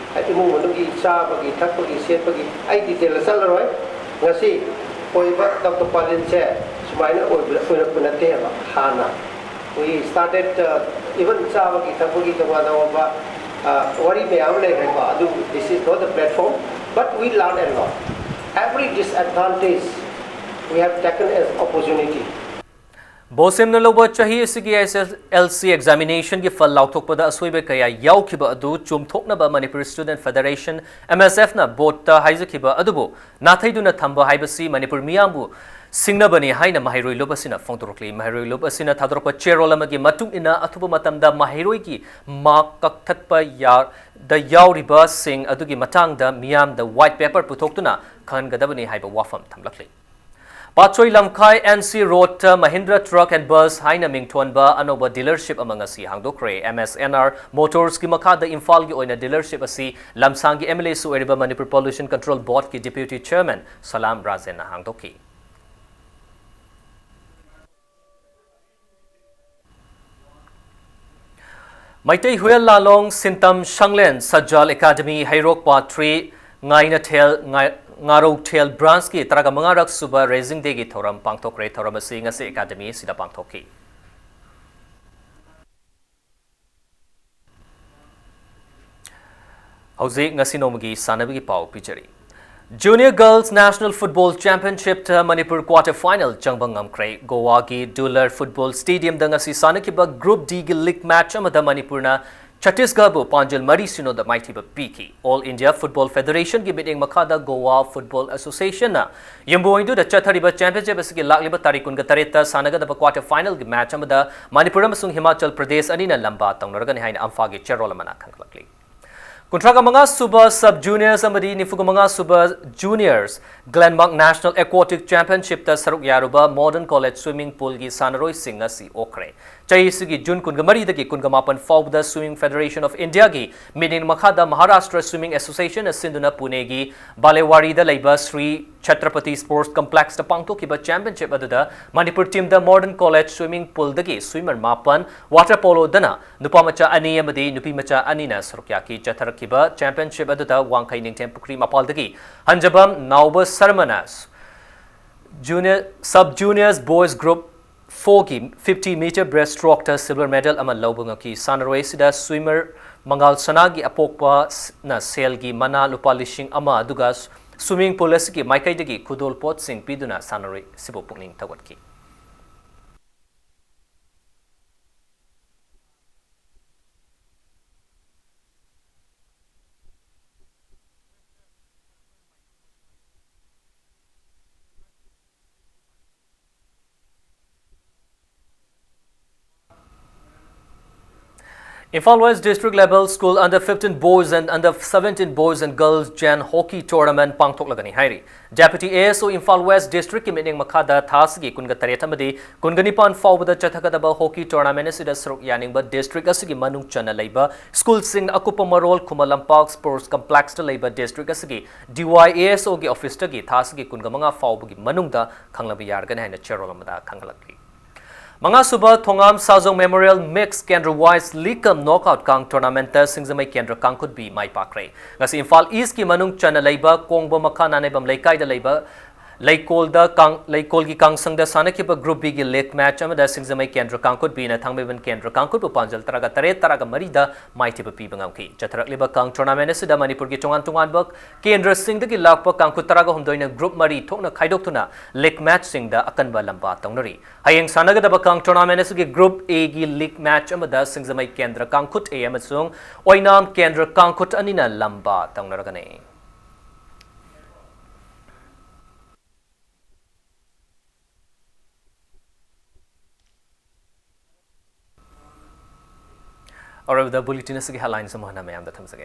ꯏꯃꯨꯡ ꯃꯅꯨꯡꯒꯤ ꯆꯥꯕꯒꯤ ꯊꯛꯄꯒꯤ ꯁꯦꯠꯄꯒꯤ ꯑꯩ detail ꯆꯠꯂꯔꯣꯏ꯫ ꯉꯁꯤ ꯑꯣꯏꯕ ꯗꯥꯛꯇꯔ ꯄꯥꯂꯤꯟꯁꯦ ꯁꯨꯃꯥꯏꯅ ꯑꯣꯏꯕ ꯑꯣꯏꯔꯛꯄ ꯅꯠꯇꯦꯕ꯫ ꯍꯥꯟꯅ we started, uh, even ꯆꯥꯕꯒꯤ ꯊꯛꯄꯒꯤ ꯇꯣꯉꯥꯟ ꯇꯣꯉꯥꯟꯕ, uh, ꯋꯥꯔꯤ ꯃꯌꯥꯝ ꯑꯃ ꯂꯩꯈ꯭ꯔꯦꯀꯣ꯫ ꯑꯗꯨ this is not the platform, but we learn a lot. Every disadvantage we have taken as opportunity. ꯕꯣꯁꯦꯝꯅ ꯂꯧꯕ ꯆꯍꯤ ꯑꯁꯤꯒꯤ S S L C examination ꯒꯤ ꯐꯜ ꯂꯥꯎꯊꯣꯛꯄꯗ ꯑꯁꯣꯏꯕ ꯀꯌꯥ ꯌꯥꯎꯈꯤꯕ ꯑꯗꯨ ꯆꯨꯝꯊꯣꯛꯅꯕ Manipur Student Federation, M S F ꯅ ꯕꯣꯔꯗꯇ ꯍꯥꯏꯖꯈꯤꯕ ꯑꯗꯨꯕꯨ ꯅꯥꯊꯩꯗꯨꯅ ꯊꯝꯕ ꯍꯥꯏꯕꯁꯤ ꯃꯅꯤꯄꯨꯔ ꯃꯤꯌꯥꯝꯕꯨ ꯁꯤꯡꯅꯕꯅꯤ ꯍꯥꯏꯅ ꯃꯍꯩꯔꯣꯏ ꯂꯨꯞ ꯑꯁꯤꯅ ꯐꯣꯡꯗꯣꯔꯛꯂꯤ꯫ ꯃꯍꯩꯔꯣꯏ ꯂꯨꯞ ꯑꯁꯤꯅ ꯊꯥꯗꯣꯔꯛꯄ ꯆꯦꯔꯣꯜ ꯑꯃꯒꯤ ꯃꯇꯨꯡ ꯏꯟꯅ, ꯑꯊꯨꯕ ꯃꯇꯝꯗ ꯃꯍꯩꯔꯣꯏꯒꯤ ꯃꯥꯔꯛ ꯀꯛꯊꯠꯄ ꯌꯥ-, ꯗ ꯌꯥꯎꯔꯤꯕꯁꯤꯡ ꯑꯗꯨꯒꯤ ꯃꯇꯥꯡꯗ ꯃꯤꯌꯥꯝꯗ white paper ꯄꯨꯊꯣꯛꯇꯨꯅ ꯈꯪꯍꯟꯒꯗꯕꯅꯤ ꯍꯥꯏꯕ ꯋꯥꯐꯝ ꯊꯝꯂꯛꯂꯤ꯫ ꯄꯥꯠꯁꯣꯏ ꯂꯝꯈꯥꯏ N C Road ꯇ Mahindra Truck and Bus ꯍꯥꯏꯅ ꯃꯤꯡꯊꯣꯟꯕ ꯑꯅꯧꯕ dealership ꯑꯃ ꯉꯁꯤ ꯍꯥꯡꯗꯣꯛꯈ꯭ꯔꯦ꯫ M S N R Motors ꯀꯤ ꯃꯈꯥꯗ ꯏꯝꯐꯥꯜꯒꯤ ꯑꯣꯏꯅ dealership ꯑꯁꯤ ꯂꯝꯁꯥꯡꯒꯤ M L A ꯁꯨ ꯑꯣꯏꯔꯤꯕ Manipur Pollution Control Board ꯀꯤ Deputy Chairman ꯁꯂꯥꯝ ꯔꯥꯖꯦꯟꯅ ꯍꯥꯡꯗꯣꯛꯈꯤ꯫ ꯃꯩꯇꯩ ꯍꯨꯌꯦꯜ ꯂꯥꯂꯣꯡ, ꯁꯤꯟꯇꯝ ꯁꯪꯂꯦꯟ, ꯁꯖꯥꯜ ꯑꯦꯀꯥꯗꯃꯤ, ꯍꯩꯔꯣꯛ ꯄꯥꯠ ꯊ꯭ꯔꯤ, ꯉꯥꯏꯅꯊꯦꯜ, ꯉꯥ-, ꯉꯥꯔꯧꯊꯦꯜ branch ꯀꯤ ꯇꯔꯥꯒ ꯃꯉꯥꯔꯛ ꯁꯨꯕ Raising Day ꯒꯤ ꯊꯧꯔꯝ ꯄꯥꯡꯊꯣꯛꯈ꯭ꯔꯦ꯫ ꯊꯧꯔꯝ ꯑꯁꯤ ꯉꯁꯤ ꯑꯦꯀꯥꯗꯃꯤ ꯑꯁꯤꯗ ꯄꯥꯡꯊꯣꯛꯈꯤ꯫ ꯍꯧꯖꯤꯛ ꯉꯁꯤ ꯅꯣꯡꯃꯒꯤ ꯁꯥꯟꯅꯕꯒꯤ ꯄꯥꯎ ꯄꯤꯖꯔꯤ꯫ Junior Girls National Football Championship ꯇ ꯃꯅꯤꯄꯨꯔ quarter final ꯆꯪꯕ ꯉꯝꯈ꯭ꯔꯦ꯫ ꯒꯣꯋꯥꯒꯤ ꯗꯨꯂꯔ Football Stadium ꯗ ꯉꯁꯤ ꯁꯥꯟꯅꯈꯤꯕ Group D ꯒꯤ league match ꯑꯃꯗ ꯃꯅꯤꯄꯨꯔꯅ ꯆꯇꯤꯁꯒꯔꯕꯨ ꯄꯥꯟꯖꯜ ꯃꯔꯤ ꯁꯤꯅꯣꯗ ꯃꯥꯏꯊꯤꯕ ꯄꯤꯈꯤ꯫ All India Football Federation ꯒꯤ ꯃꯤꯠꯌꯦꯡ ꯃꯈꯥꯗ Goa Football Association ꯅ ꯌꯨꯝꯕꯨ ꯑꯣꯏꯗꯨꯗ ꯆꯠꯊꯔꯤꯕ championship ꯑꯁꯤꯒꯤ ꯂꯥꯛꯂꯤꯕ ꯇꯥꯔꯤꯛ ꯀꯨꯟꯒ ꯇꯔꯦꯠꯇ ꯁꯥꯟꯅꯒꯗꯕ quarter final ꯒꯤ match ꯑꯃꯗ ꯃꯅꯤꯄꯨꯔ ꯑꯃꯁꯨꯡ ꯍꯤꯃꯥꯆꯜ ꯄ꯭ꯔꯗꯦꯁ ꯑꯅꯤꯅ ꯂꯝꯕꯥ ꯇꯧꯅꯔꯒꯅꯤ ꯍꯥꯏꯅ ꯑꯝꯐꯥꯒꯤ ꯆꯦꯔꯣꯜ ꯑꯃꯅ ꯈꯪꯒꯠꯂꯛꯂꯤ꯫ ꯀꯨꯟꯊ꯭ꯔꯥꯒ ꯃꯉꯥ ꯁꯨꯕ Sub Juniors ꯑꯃꯗꯤ ꯅꯤꯐꯨꯒ ꯃꯉꯥ ꯁꯨꯕ Juniors Glenmark National Aquatic Championship ꯇ ꯁꯔꯨꯛ ꯌꯥꯔꯨꯕ Modern College Swimming Pool ꯒꯤ ꯁꯥꯟꯅꯔꯣꯏꯁꯤꯡ ꯉꯁꯤ ꯑꯣꯛꯈ꯭ꯔꯦ꯫ ꯆꯍꯤꯁꯤꯒꯤ ꯖꯨꯟ ꯀꯨꯟꯒ ꯃꯔꯤꯗꯒꯤ ꯀꯨꯟꯒ ꯃꯥꯄꯟ ꯐꯥꯎꯕꯗ Swimming Federation of India ꯒꯤ ꯃꯤꯠꯌꯦꯡ ꯃꯈꯥꯗ Maharashtra Swimming Association ꯅ ꯁꯤꯟꯗꯨꯅ ꯄꯨꯅꯦꯒꯤ ꯕꯥꯂꯦꯋꯥꯔꯤꯗ ꯂꯩꯕ ꯁ꯭ꯔꯤ ꯆꯇ꯭ꯔꯄꯇꯤ Sports Complex ꯇ ꯄꯥꯡꯊꯣꯛꯈꯤꯕ championship ꯑꯗꯨꯗ ꯃꯅꯤꯄꯨꯔ team ꯗ Modern College Swimming Pool ꯗꯒꯤ swimmer ꯃꯥꯄꯟ, water polo ꯗꯅ ꯅꯨꯄꯥ ꯃꯆꯥ ꯑꯅꯤ ꯑꯃꯗꯤ ꯅꯨꯄꯤ ꯃꯆꯥ ꯑꯅꯤꯅ ꯁꯔꯨꯛ ꯌꯥꯈꯤ꯫ ꯆꯠꯊꯔꯛꯈꯤꯕ championship ꯑꯗꯨꯗ ꯋꯥꯡꯈꯩ ꯅꯤꯡꯊꯦꯝ ꯄꯨꯈ꯭ꯔꯤ ꯃꯄꯥꯜꯗꯒꯤ ꯍꯟꯖꯕꯝ ꯅꯥꯎꯕ ꯁꯔꯃꯅ Junior, Sub Juniors Boys Group four ꯒꯤ fifty meter breaststroke ꯇ silver medal ꯑꯃ ꯂꯧꯕ ꯉꯝꯈꯤ꯫ ꯁꯥꯟꯅꯔꯣꯏ ꯑꯁꯤꯗ swimmer ꯃꯉꯥꯜ ꯁꯅꯥꯒꯤ ꯑꯄꯣꯛꯄꯅ ꯁꯦꯜꯒꯤ ꯃꯅꯥ ꯂꯨꯄꯥ ꯂꯤꯁꯤꯡ ꯑꯃ ꯑꯗꯨꯒ swimming pool ꯑꯁꯤꯒꯤ ꯃꯥꯏꯀꯩꯗꯒꯤ ꯈꯨꯗꯣꯜꯄꯣꯠꯁꯤꯡ ꯄꯤꯗꯨꯅ ꯁꯥꯟꯅꯔꯣꯏ ꯑꯁꯤꯕꯨ ꯄꯨꯛꯅꯤꯡ ꯊꯧꯒꯠꯈꯤ꯫ Imphal West District Level School Under fifteen Boys and Under seventeen Boys and Girls Jan Hockey Tournament ꯄꯥꯡꯊꯣꯛꯂꯒꯅꯤ ꯍꯥꯏꯔꯤ꯫ Deputy A S O Imphal West District ꯀꯤ ꯃꯤꯠꯌꯦꯡ ꯃꯈꯥꯗ ꯊꯥ ꯑꯁꯤꯒꯤ ꯀꯨꯟꯒ ꯇꯔꯦꯠ ꯑꯃꯗꯤ ꯀꯨꯟꯒ ꯅꯤꯄꯥꯟ ꯐꯥꯎꯕꯗ ꯆꯠꯊꯒꯗꯕ hockey tournament ꯑꯁꯤꯗ ꯁꯔꯨꯛ ꯌꯥꯅꯤꯡꯕ district ꯑꯁꯤꯒꯤ ꯃꯅꯨꯡ ꯆꯟꯅ ꯂꯩꯕ school ꯁꯤꯡ, ꯑꯀꯨꯞꯄ ꯃꯔꯣꯜ ꯈꯨꯃꯟ ꯂꯝꯄꯥꯛ Sports Complex ꯇ ꯂꯩꯕ district ꯑꯁꯤꯒꯤ D Y A S O ꯒꯤ office ꯇꯒꯤ ꯊꯥ ꯑꯁꯤꯒꯤ ꯀꯨꯟꯒ ꯃꯉꯥ ꯐꯥꯎꯕꯒꯤ ꯃꯅꯨꯡꯗ ꯈꯪꯂꯕ ꯌꯥꯔꯒꯅꯤ ꯍꯥꯏꯅ ꯆꯦꯔꯣꯜ ꯑꯃꯗ ꯈꯪꯍꯜꯂꯛꯂꯤ꯫ ꯃꯉꯥꯁꯨꯕ ꯊꯣꯉꯥꯝ ꯁꯥꯖꯣꯡ Memorial Mixed Gender Wise League cum Knockout ꯀꯥꯡ tournament ꯇ ꯁꯤꯡꯖꯃꯩ ꯀꯦꯟꯗ꯭ꯔ ꯀꯥꯡꯈꯨꯠꯄꯤ ꯃꯥꯏ ꯄꯥꯛꯈ꯭ꯔꯦ꯫ ꯉꯁꯤ ꯏꯝꯐꯥꯜ East ꯀꯤ ꯃꯅꯨꯡ ꯆꯟꯅ ꯂꯩꯕ ꯀꯣꯡꯕ ꯃꯈꯥ ꯅꯥꯅꯩꯕꯝ ꯂꯩꯀꯥꯏꯗ ꯂꯩꯕ ꯂꯩꯀꯣꯜꯗ ꯀꯥꯡ-, ꯂꯩꯀꯣꯜꯒꯤ ꯀꯥꯡꯁꯪꯗ ꯁꯥꯟꯅꯈꯤꯕ Group B ꯒꯤ league match ꯑꯃꯗ ꯁꯤꯡꯖꯃꯩ ꯀꯦꯟꯗ꯭ꯔ ꯀꯥꯡꯈꯨꯠꯄꯤꯅ ꯊꯥꯡꯃꯩꯕꯟ ꯀꯦꯟꯗ꯭ꯔ ꯀꯥꯡꯈꯨꯠꯄꯨ ꯄꯥꯟꯖꯜ ꯇꯔꯥꯒ ꯇꯔꯦꯠ, ꯇꯔꯥꯒ ꯃꯔꯤꯗ ꯃꯥꯏꯊꯤꯕ ꯄꯤꯕ ꯉꯝꯈꯤ꯫ ꯆꯠꯊꯔꯛꯂꯤꯕ ꯀꯥꯡ tournament ꯑꯁꯤꯗ ꯃꯅꯤꯄꯨꯔꯒꯤ ꯇꯣꯉꯥꯟ ꯇꯣꯉꯥꯟꯕ ꯀꯦꯟꯗ꯭ꯔꯁꯤꯡꯗꯒꯤ ꯂꯥꯛꯄ ꯀꯥꯡꯈꯨꯠ ꯇꯔꯥꯒ ꯍꯨꯝꯗꯣꯏꯅ group ꯃꯔꯤ ꯊꯣꯛꯅ ꯈꯥꯏꯗꯣꯛꯇꯨꯅ league match ꯁꯤꯡꯗ ꯑꯀꯟꯕ ꯂꯝꯕꯥ ꯇꯧꯅꯔꯤ꯫ ꯍꯌꯦꯡ ꯁꯥꯟꯅꯒꯗꯕ ꯀꯥꯡ tournament ꯑꯁꯤꯒꯤ Group A ꯒꯤ league match ꯑꯃꯗ ꯁꯤꯡꯖꯃꯩ ꯀꯦꯟꯗ꯭ꯔ ꯀꯥꯡꯈꯨꯠ A ꯑꯃꯁꯨꯡ ꯑꯣꯏꯅꯥꯝ ꯀꯦꯟꯗ꯭ꯔ ꯀꯥꯡꯈꯨꯠ ꯑꯅꯤꯅ ꯂꯝꯕꯥ ꯇꯧꯅꯔꯒꯅꯤ꯫ ꯑꯔꯣꯏꯕꯗ bulletin ꯑꯁꯤꯒꯤ headlines ꯑꯃꯨꯛ ꯍꯟꯅ ꯃꯌꯥꯝꯗ ꯊꯝꯖꯒꯦ꯫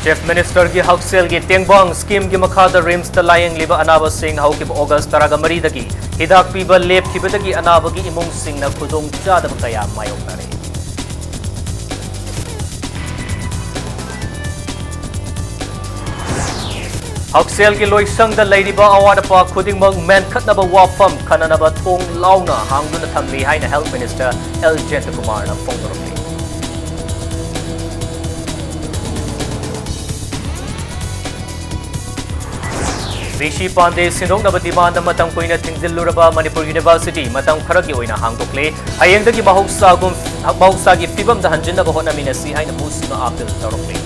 Chief Minister ꯒꯤ ꯍꯛꯁꯦꯜꯒꯤ ꯇꯦꯡꯕꯥꯡ scheme ꯒꯤ ꯃꯈꯥꯗ RIMS ꯇ ꯂꯥꯌꯦꯡꯂꯤꯕ ꯑꯅꯥꯕꯁꯤꯡ ꯍꯧꯈꯤꯕ August ꯇꯔꯥꯒ ꯃꯔꯤꯗꯒꯤ ꯍꯤꯗꯥꯛ ꯄꯤꯕ ꯂꯦꯞꯈꯤꯕꯗꯒꯤ ꯑꯅꯥꯕꯒꯤ ꯏꯃꯨꯡꯁꯤꯡꯅ ꯈꯨꯗꯣꯡꯆꯥꯗꯕ ꯀꯌꯥ ꯃꯥꯌꯣꯛꯅꯔꯦ꯫ ꯍꯛꯁꯦꯜꯒꯤ ꯂꯣꯏꯁꯪꯗ ꯂꯩꯔꯤꯕ ꯑꯋꯥꯠ ꯑꯄꯥ ꯈꯨꯗꯤꯡꯃꯛ ꯃꯦꯟꯈꯠꯅꯕ ꯋꯥꯐꯝ ꯈꯟꯅꯅꯕ ꯊꯣꯡ ꯂꯥꯎꯅ ꯍꯥꯡꯗꯨꯅ ꯊꯝꯂꯤ ꯍꯥꯏꯅ Health Minister ꯑꯦꯜ ꯖꯌꯟꯇꯀꯨꯃꯥꯔꯅ ꯐꯣꯡꯗꯣꯔꯛꯂꯤ꯫ ꯔꯤꯁꯤ ꯄꯥꯟꯗꯦ ꯁꯤꯟꯗꯣꯛꯅꯕ demand ꯃꯇꯝ ꯀꯨꯏꯅ ꯊꯤꯡꯖꯤꯜꯂꯨꯔꯕ ꯃꯅꯤꯄꯨꯔ University ꯃꯇꯝ ꯈꯔꯒꯤ ꯑꯣꯏꯅ ꯍꯥꯡꯗꯣꯛꯂꯦ꯫ ꯍꯌꯦꯡꯗꯒꯤ ꯃꯍꯧꯁꯥꯒꯨꯝ, ꯃꯍꯧꯁꯥꯒꯤ ꯐꯤꯕꯝꯗ ꯍꯟꯖꯤꯟꯅꯕ ꯍꯣꯠꯅꯃꯤꯟꯅꯁꯤ ꯍꯥꯏꯅ ꯃꯨꯁꯅ appeal ꯇꯧꯔꯛꯂꯤ꯫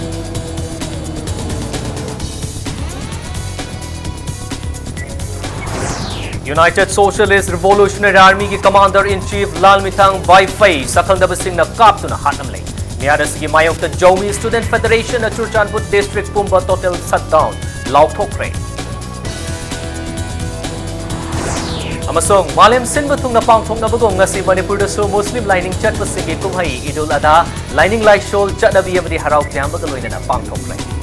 United Socialist Revolutionary Army ꯒꯤ Commander in Chief ꯂꯥꯜꯃꯤꯊꯥꯡ ꯕꯥꯏꯐꯩ ꯁꯛꯈꯪꯗꯕꯁꯤꯡꯅ ꯀꯥꯞꯇꯨꯅ ꯍꯥꯠꯂꯝꯂꯦ꯫ ꯃꯤꯍꯥꯠ ꯑꯁꯤꯒꯤ ꯃꯥꯌꯣꯛꯇ ꯖꯧꯃꯤ Student Federation ꯅ ꯆꯨꯔꯆꯥꯟꯄꯨꯔ district ꯄꯨꯝꯕ total shutdown ꯂꯥꯎꯊꯣꯛꯈ꯭ꯔꯦ꯫ ꯑꯃꯁꯨꯡ ꯃꯥꯂꯦꯝ ꯁꯤꯟꯕ ꯊꯨꯡꯅ ꯄꯥꯡꯊꯣꯛꯅꯕꯒꯨꯝ ꯉꯁꯤ ꯃꯅꯤꯄꯨꯔꯗꯁꯨ ꯃꯨꯁꯂꯤꯝ ꯂꯥꯏꯅꯤꯡ ꯆꯠꯄꯁꯤꯡꯒꯤ ꯀꯨꯝꯍꯩ ꯏꯗꯨꯜ ꯑꯗꯥ ꯂꯥꯏꯅꯤꯡ ꯂꯥꯏꯁꯣꯜ ꯆꯠꯅꯕꯤ ꯑꯃꯗꯤ ꯍꯔꯥꯎ ꯇꯌꯥꯝꯕꯒ ꯂꯣꯏꯅꯅ ꯄꯥꯡꯊꯣꯛꯈ꯭ꯔꯦ꯫